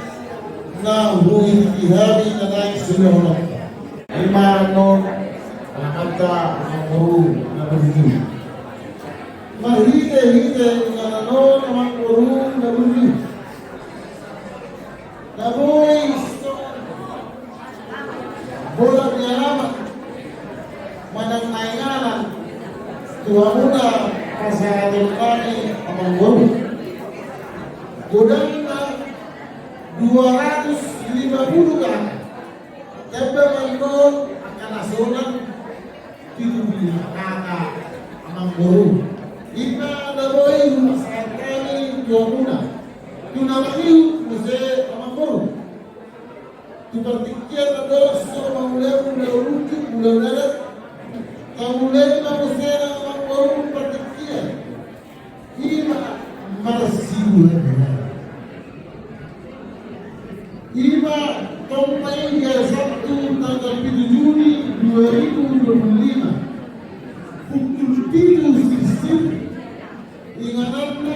na huhut hami na naeng sidohononta. Ima annon, amanta, amangboru na burju. Marhite-hite inganan on, amangboru na burju, na boi bola ni alaman manang na inganan tu hamuna pasahaton nami, amangboru. Godangna dua ratus lima puluh angka. Tamba ma annon angka na sonang pitu pulu lima angka, amangboru. Ima na boi hupasahat hami tu hamuna. Tu na mangihut muse, amangboru. Tu partingkian na dos so mangulahon ulaon unjuk, ulaon adat. Tamulai ma muse, amangboru, partingkian. Ima marsibulan. Ima tompa i di hari Sabtu tanggal pitu Juni dua ribu dua puluh lima. Pukul pitu siang. Inganan ma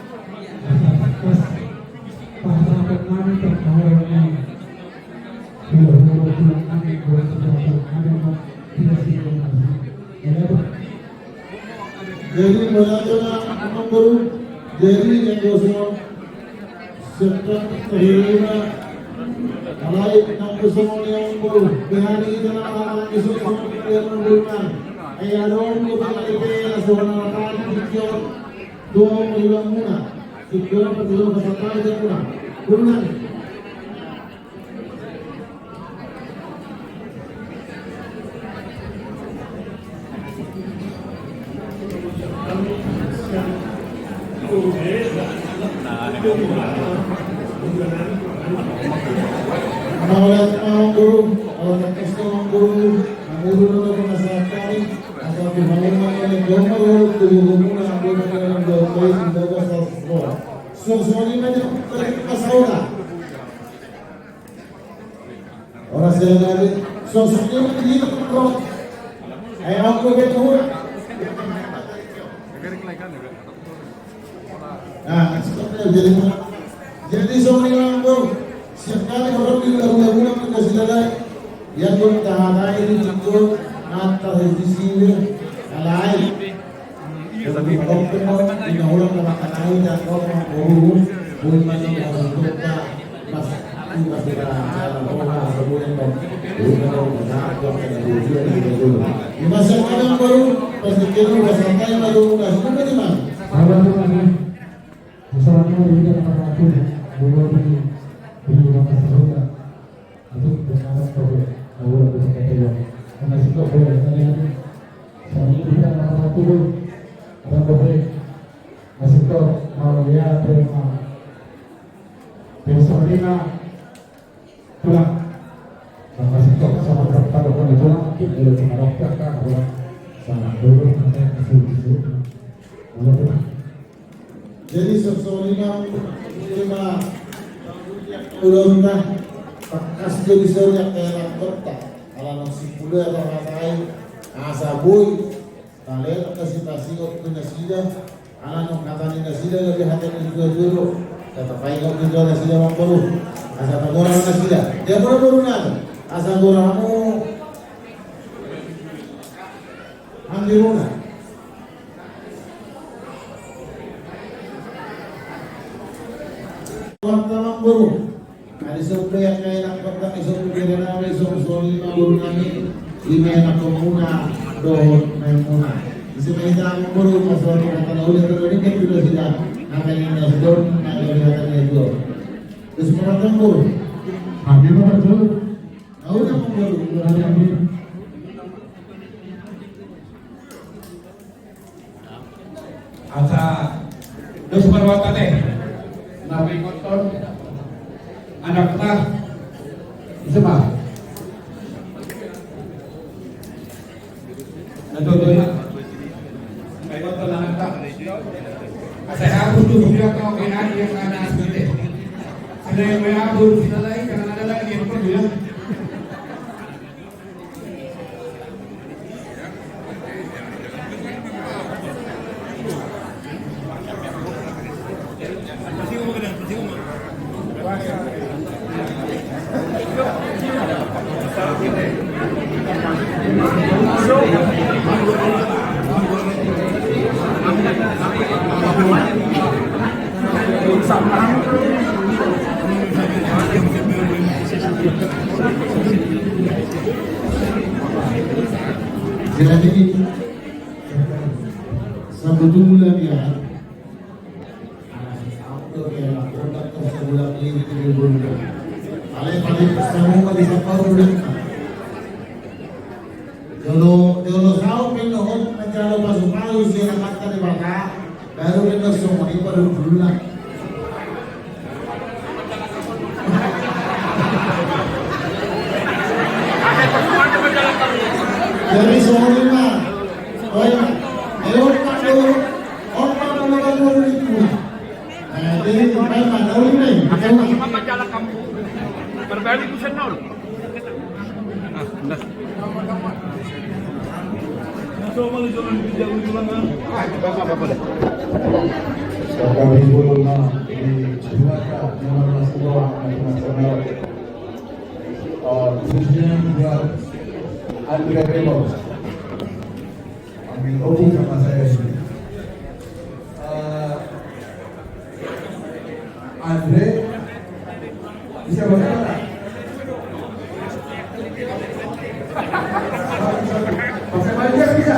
Asa tangkas pasahaton nami tu angka horong nami. Sudah horong tulang nami, buat sudah tulang nami, mau tidak sih, mau kasih. Jadi, mauliate ma, amangboru. Jadi, yang dosa, sepak terima. Alai, yang dosa, yang amangboru. Behani kita na, anak isu, yang amangboru, man. Ai, adong, kita, kita, kita, suara, anak, anak, kita, dua, lima, muna. Kita, kita, kita, kita, muna. Muna. Mauliate ma, amangboru, mauliate ma, amangboru, mangudurhon na penasehat nami, asa tu hamu ma na leleng, tu hamu ma na leleng, tu hamu ma na leleng, tu hamu ma na leleng, tu hamu ma na leleng. Suang-suang i ma di, di pasauna. Ora sela dari sosok dia di bro. Ai au pe hura. Nah, stop ya, jadi jadi songon i ma, bro. Setiap kali orang di lagu-lagu yang kita sudah, yang kita hatai di situ, mata di sini, alai. Tapi kalau kita mau, kita orang kalau kata kita, kalau mau, oh, boleh masuk, masuk, masuk. Pulang. Maka singkop sama berapa kali pulang, kita udah cuma dokter kan, pulang. Sama dulu, nanti kasih disuruh. Udah, pulang. Jadi, songon i ma, songon i ma, udah, udah, pakas jadi soriak kayak laptop, tak? Ala nang sipulu ya, tak ngatain. Asa boi. Tale, kasih pasi, waktu nasida. Ala nang hata ni nasida, gabe hata ni dua jolo. Tata paingot ni dua nasida, amangboru. Asa tagora nasida. Dia boru-boru nang. Asa gora hamu. Amangboru. Amangboru. Adi sope yang kaya nak kontak, isok bere nami, isok soli ma boru nami, ima enak komuna, dohot maimuna. Isi ma hita amangboru, pasoan kata na uli, atau dikit sudah sida. Nami na sidon, nami na hata na sidon. Terus ma amangboru. Kami ma betul. Tahu na amangboru. Kami, kami. Asa dos ma rohanta te. Na paingothon anakta. Ise ma? Na toto i. Paingothon anakta. Asa hapus tu buku yang kau kena dia kana asli te. Selain gue hapus, selain jangan ada lagi yang perlu ya. Jadi, sebetulnya ya, anak satu kayak anak produk terus sebulan ini di bulan. Paling, paling semua di sekolah udah. Jolo, jolo saut pe dohot manjalo pasu-pasu sian Amanta Debata, baru pe dohot songon i parhundulna. Jadi songon i ma. Oi, ayo, Pak, dulu. Om, Pak, dulu, Pak, dulu, Pak. Eh, jadi, main mana? Uli, main. Pakai rumah. Berbalik buset nol. Khususnya buat Andre Rebo. Oke, sama saya ini. Eh, Andre, bisa bahasa apa? Pakai Malaysia bisa?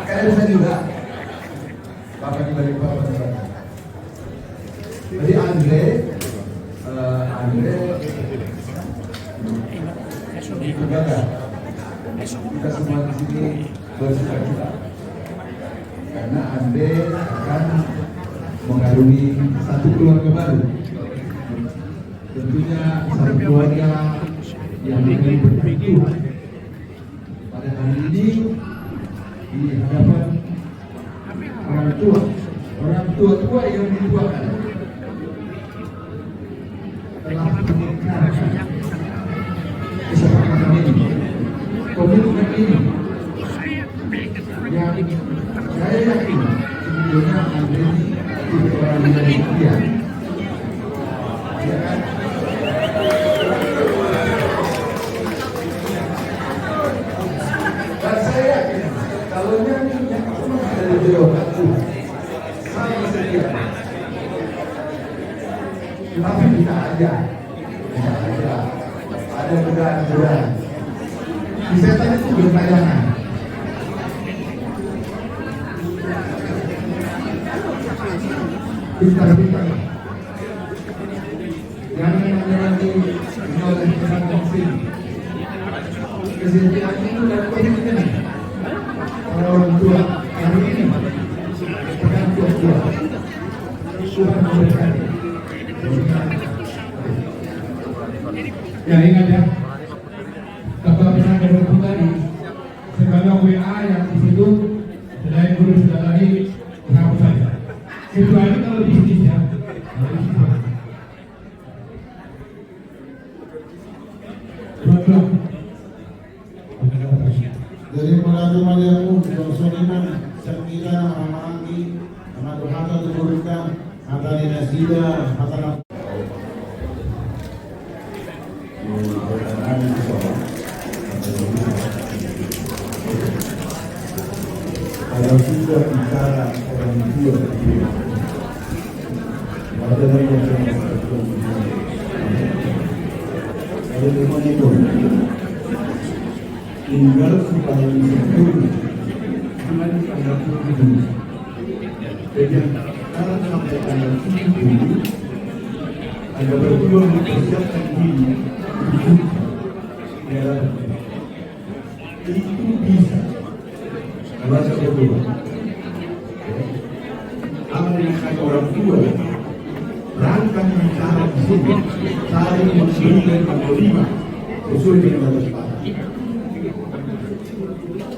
Kalian bisa juga? Bapak di balik papan. Jadi Andre, eh, Andre, kita semua di sini bersuka cita karena Andre akan mengarungi satu keluarga baru. Tentunya satu keluarga yang akan diberkati Tuhan. Pada hari ini di hadapan orang tua, orang tua-tua yang dituakan telah mengikrarkan kesepakatan ini, komitmen ini, yang saya yakin sebetulnya Andre ini seorang yang setia. Dan saya yakin kalau nyanyi yang pernah ada di Jawa Tengah, saya setia. Tapi bisa aja, bisa aja ada godaan-godaan. Di setan itu bertayangan. Pintar-pintar. Jangan menyerang diri, menoleh kesalahan sendiri. Kesetiaan itu dari komitmen para orang tua hari ini. Pekan dua puluh dua. Tuhan memberkati. Ya, ingat ya. Tetap pesan dari pribadi. Sekarang W A yang di situ, selain guru sudah tadi, berapa saja. Kecuali kalau bisnis ya. Kalau bisnis. Jadi, mauliate ma di hamu, songon i ma, sian hita na marhahamaranggi, na mandok hata tu borunta, hata ni nasida, hata na. Kalau sudah bicara orang tua, tinggal supaya disempurna. Cuma di tanggal tujuh. Jadi, sekarang sampai tanggal tujuh, ada berdua mempersiapkan diri. Ya. Itu bisa. Kalau saya berdua. Apa yang kata orang tua? Rangka bicara di sini. Saling memberi dan menerima. Sesuai dengan batas papan.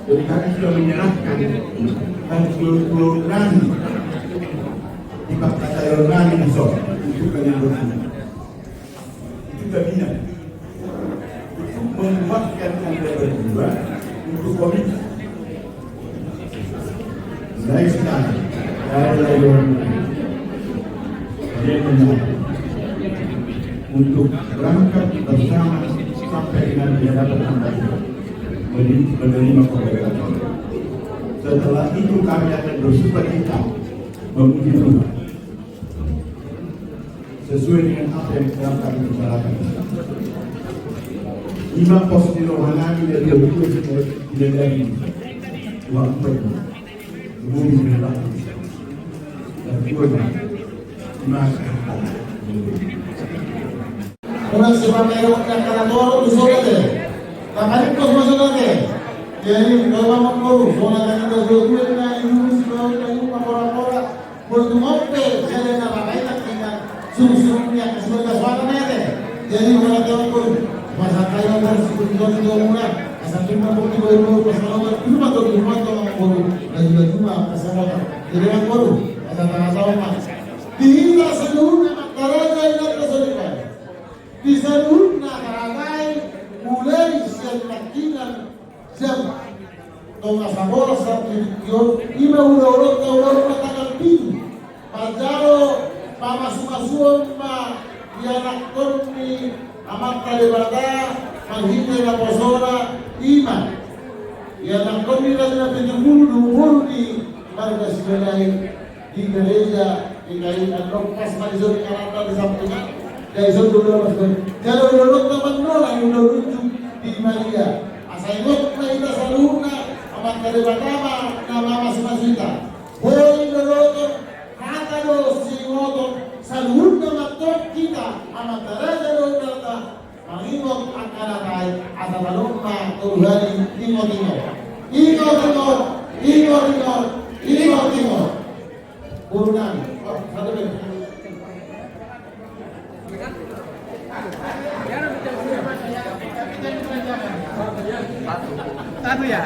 Jadi kami sudah menyerahkan dan pulau-pulau kami di Pak Katayon kami di Solo untuk kalian berdua. Itu jaminan untuk menguatkan Anda berdua untuk komitmen. Mulai sekarang, saya lagi untuk berangkat bersama sampai dengan dia dapat sampai menerima, menerima kemerdekaan. Setelah itu kami akan bersuka cita memuji Tuhan sesuai dengan apa yang telah kami bicarakan. Ima pos ni roha nami dari Yahudi tidak dari Tuhan. Ora si pamerong na karator tu sola te. Kapan itu sola te? Jadi kalau mau sola kan itu dua dua na ibu si bau na ibu makora-kora. Molo tung on pe jala na pakai tak tinggal suruh-suruh ni angka sudah suara na te. Jadi molo tung on pe masa kaya harus ikut ikut ikut murah. Asa cuma bukti baru baru pas lawan itu mah tuh cuma tuh orang baru lagi lagi mah pas lawan. Jadi orang baru asa tengah tahun mah. Di hita seluruhna na karaja ingat na sonikan. Di seluruhna karaja mulai sian nangkinan jam tonga sabolas sampe di tion, ima ulaonta ulaon na tanggal pitu. Manjalo pamasumasuon ma di anakkon ni Amanta Debata marhite naposona ima. Ia nangkon di raja na pitu pulu dua pulu di marga Simalai di gereja di kai andok pas ma dison karata di sampingan. Dison dulu mas dulu. Jalo dulu teman nona yang udah lucu di Maria. Asa ingot na ita saluhutna, Amanta Debata ma na mamasumasu ita. Boi dulu hata do singoto saluhutna mantong hita Amanta Raja do hata. Mangingot angka na tahe, asa tadok ma tu Tuhan i, ingot-ingot. Ingot-ingot, ingot-ingot, ingot-ingot. Boru nami. Oh, satu menit. Satu ya.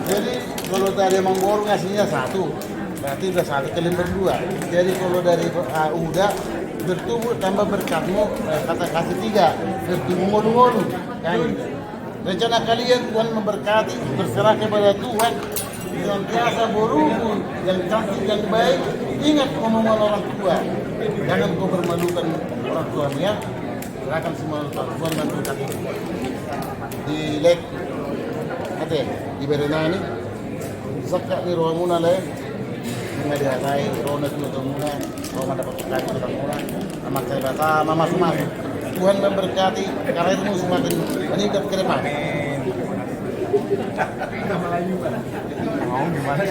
Jadi kalau tadi Amang Boru ngasihnya satu, berarti udah satu kali berdua. Jadi kalau dari, ah, udah bertumbuh tambah berkatmu, eh, kata kasih tiga, bertumbuh ngolu-ngolu. Kan? Rencana kalian, Tuhan memberkati, berserah kepada Tuhan. Senantiasa boruku yang cantik, yang baik, ingat omongan orang tua. Jangan kau permalukan orang tuamu, ya. Serahkan semua kepada Tuhan dan berkati. Di lek, ate, di berenani, saka ni rohamuna le. Ima dihatai roha na tuatua muna, roha na dapat berkati tulang muna. Amanta Debata mamasumasu. Tuhan memberkati, karirmu semakin meningkat ke depan. Amin. Mau gimana?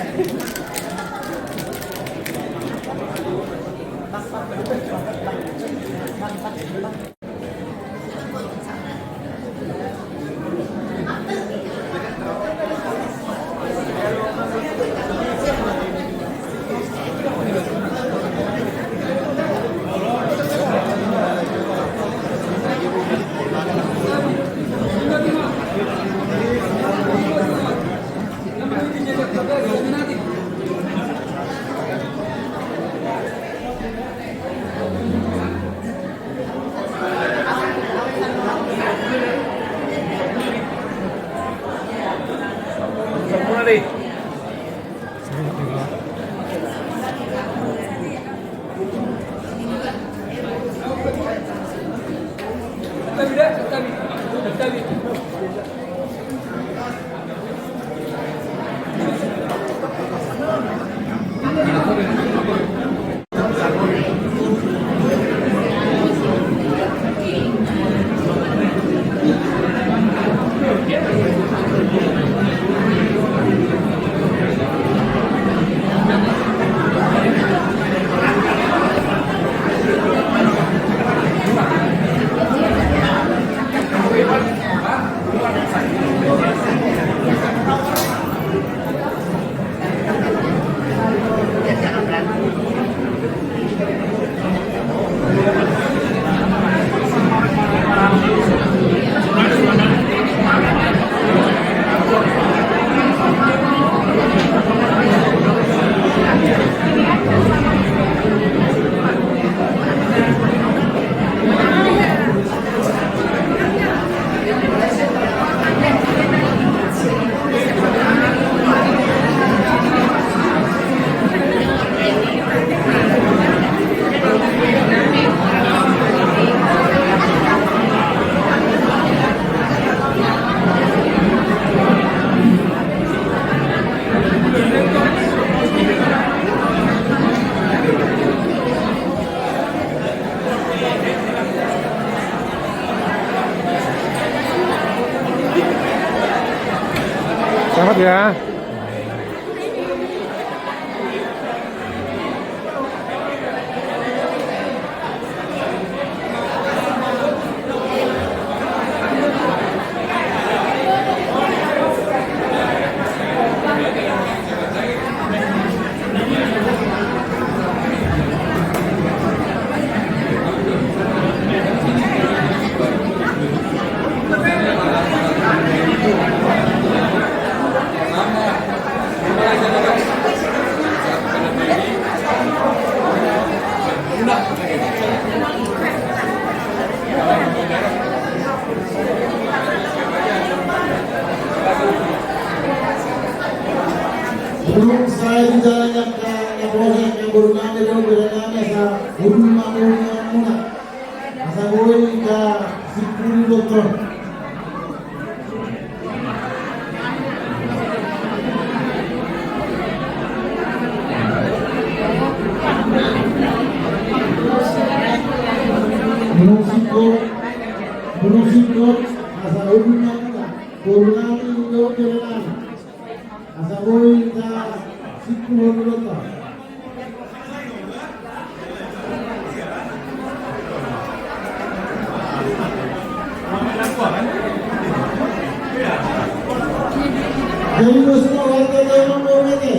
Selamat ya. Boru nami, boru nami, asa ulu ma boru nami muna. Asa boi hita simpul dohot on. Boru simpul, boru simpul, asa ulu ma muna. Boru nami, boru nami. Asa boi hita simpul dohot on. Jadi, bos, mau warga tahu mau ngete.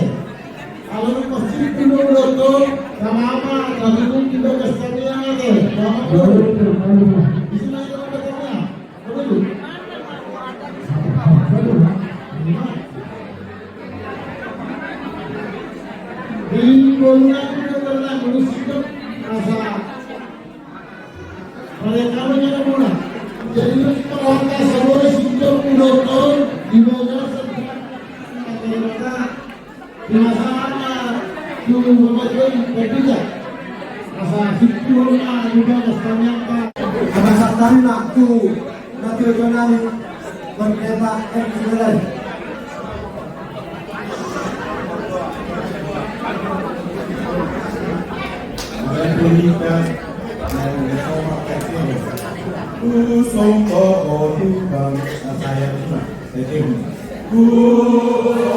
Kalau lu pasti dulu nonton, sama apa? Tapi lu tidak kesannya ngete. Sama apa? Di sini ada apa? Jadi, boru nami, boru nami, boru singkop, asa. Pada kamu jangan muna. Jadi, boru nami, asa boi singkop, boru nami, di mana, di mana, tu Bapak Jokowi, Pak Rizal. Asa, singkop, boru nami, boru nami, asa, asa, tu Nabil Gonani, Pendeta M C Belai. Pendeta, Pendeta, Pendeta. Kusomba, oh Tuhan, saya Tuhan. Kusomba,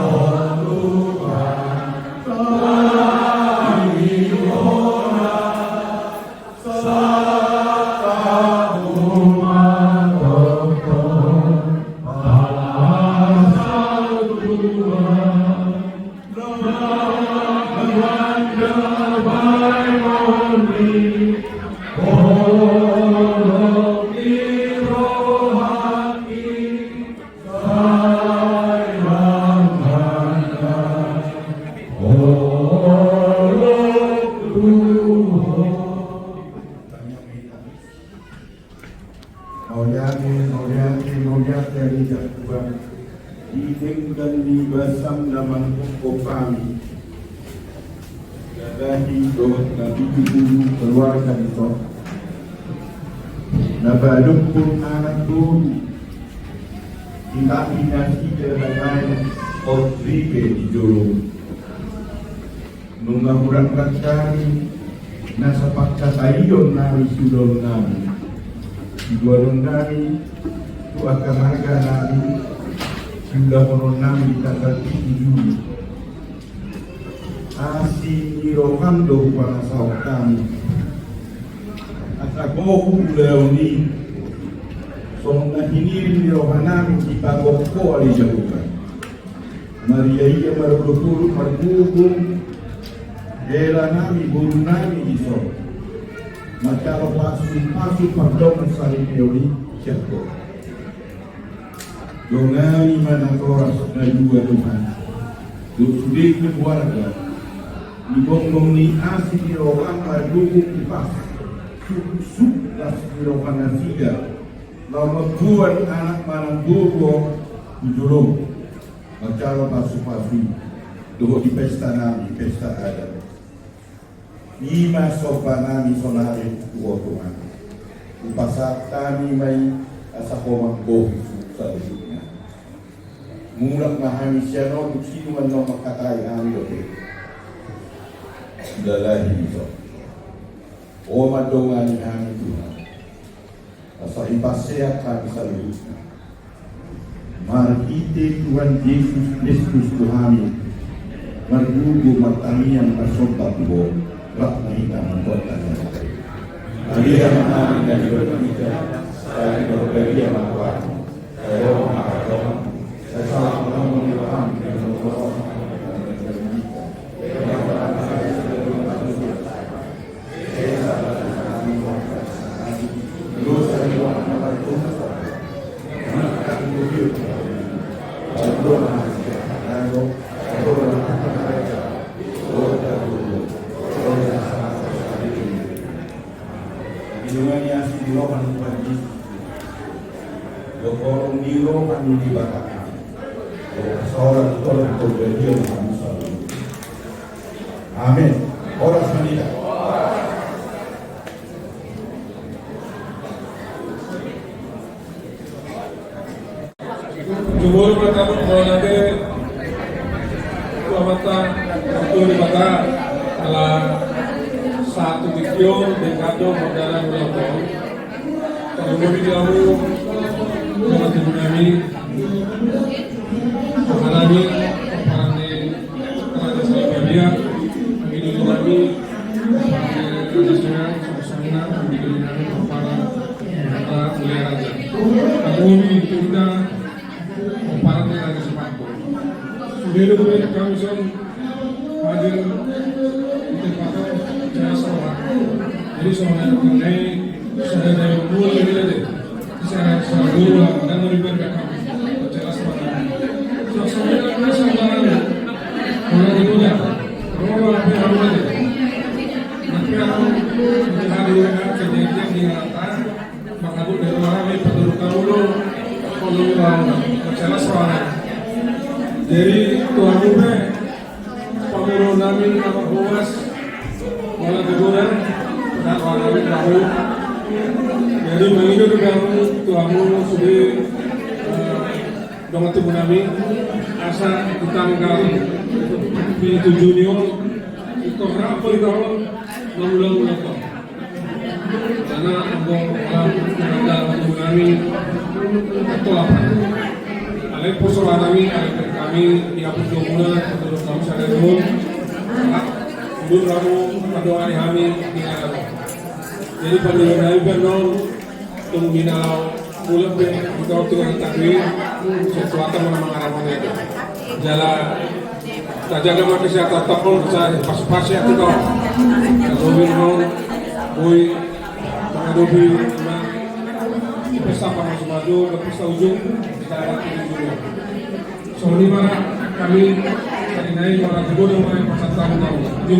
oh Tuhan. Mauliate, mauliate, mauliate, ari Jakuba. Di denggan ni basam na mangkopkop hami. Gagahi dohot na pitu pulu keluarga di son. Na badophon anak boru. Di tapi nasida na naeng hot ripe di jolo. Nunga hurang rancani na sapangkataion nami suhut nami. Sidohonon nami tu angka marga nami, siulahonon nami di tanggal pitu Juli. Asi ni roham do hupanasahon hami. Asa gohu ulaon i, songon na hinirim ni roha nami di pagok ho ale Jahowa. Maria ia marolopolop margogo, hela nami boru nami di son. Manjalo pasupasu pardongan saripeon i sian ho. Dongani ma natoras na dua Tuhan. Dohot sude keluarga. Di gonggong ni asi ni roham margogo hupas. Suksuk las ni roha nasida. Laho mamboan anak manang boru tu jolom. Manjalo pasupasu dohot di pesta nami, pesta adat. I ma somba nami sonari tu ho Tuhan. Hupasahat hami ma i asa ho manggohi saluhutna. Mulak ma hami sian on, dung sidung annon mangkatai hami dope. Dalahi di son. Ho ma dongani hami Tuhan. Asa dipasehat hami saluhutna. Marhite Tuhan Jesus Kristus Tuhami, margogo martangiang marsomba tu ho, rap ma hita manjalo tangiang. Maria ma hami na di banua hita, sai marbadia ma roham, sai ro ma harajaonmu, sai saut ma lomo ni roham, di banua on, Di roha ni Tuhan Jesus. Di holong ni roha ni Debata. Di holong ni roha ni Debata. Amin. Horas ma di hita. Jumolo ma hita mauliate tu Amanta Debata ala sahat tu tingki on, denggan do mardalan ulang tahun. Tarlumobi di hamu dongan tubu nami, apalagi pomparan ni Raja Saibalia, anggi doli nami, pomparan ni Raja Saibalia, suksana, anggi doli nami, pomparan ni Raja Mulia Raja. Tarlumobi di hamu pomparan ni Raja Sipakku. Sude do hami son hadir di tempat on, jelas roha. Jadi songon na nidok ni sada dai on, mulai dari sada sada dulu lah, dan lebih baik kami jelas roha. So songon na nidok ni sada dai on, mulai dari udah roha apa yang harus ada. Nanti aku di hari ini akan kejadian di Ngerata. Mangkabut dari roha ni, patuduhon hamu do, patuduhon hamu do, jelas rohana. Jadi tu hamu pe, pangurus nami na marhuas, mauliate godang, na roha nami tu hamu. Jadi mangido do hamu tu hamu sude, eh, dongan tubu nami, asa di tanggal pitu Juni on, ingkon rap hita on mangula ulang tahun. Karena anggo pola nami tolap. Alai poso roha nami, alai pe hami di apus dua bulan, menurut kami sadari on, maka mundur hamu mandongani hami di ngarang. Jadi pangidoan nami pe annon, tung di na laho mulak pe, hita on tinggal tadui, sesuatu mana mangaramon itu. Jala tajaga ma kesehatan, tongtong sai pas-pas ya tu kau. Kau minum, boi, mengadopi, pesta panas maju, pesta ujung, kita lagi di dunia. Songon i ma hami, songon i ma hami, songon i ma hami, pasahat hami.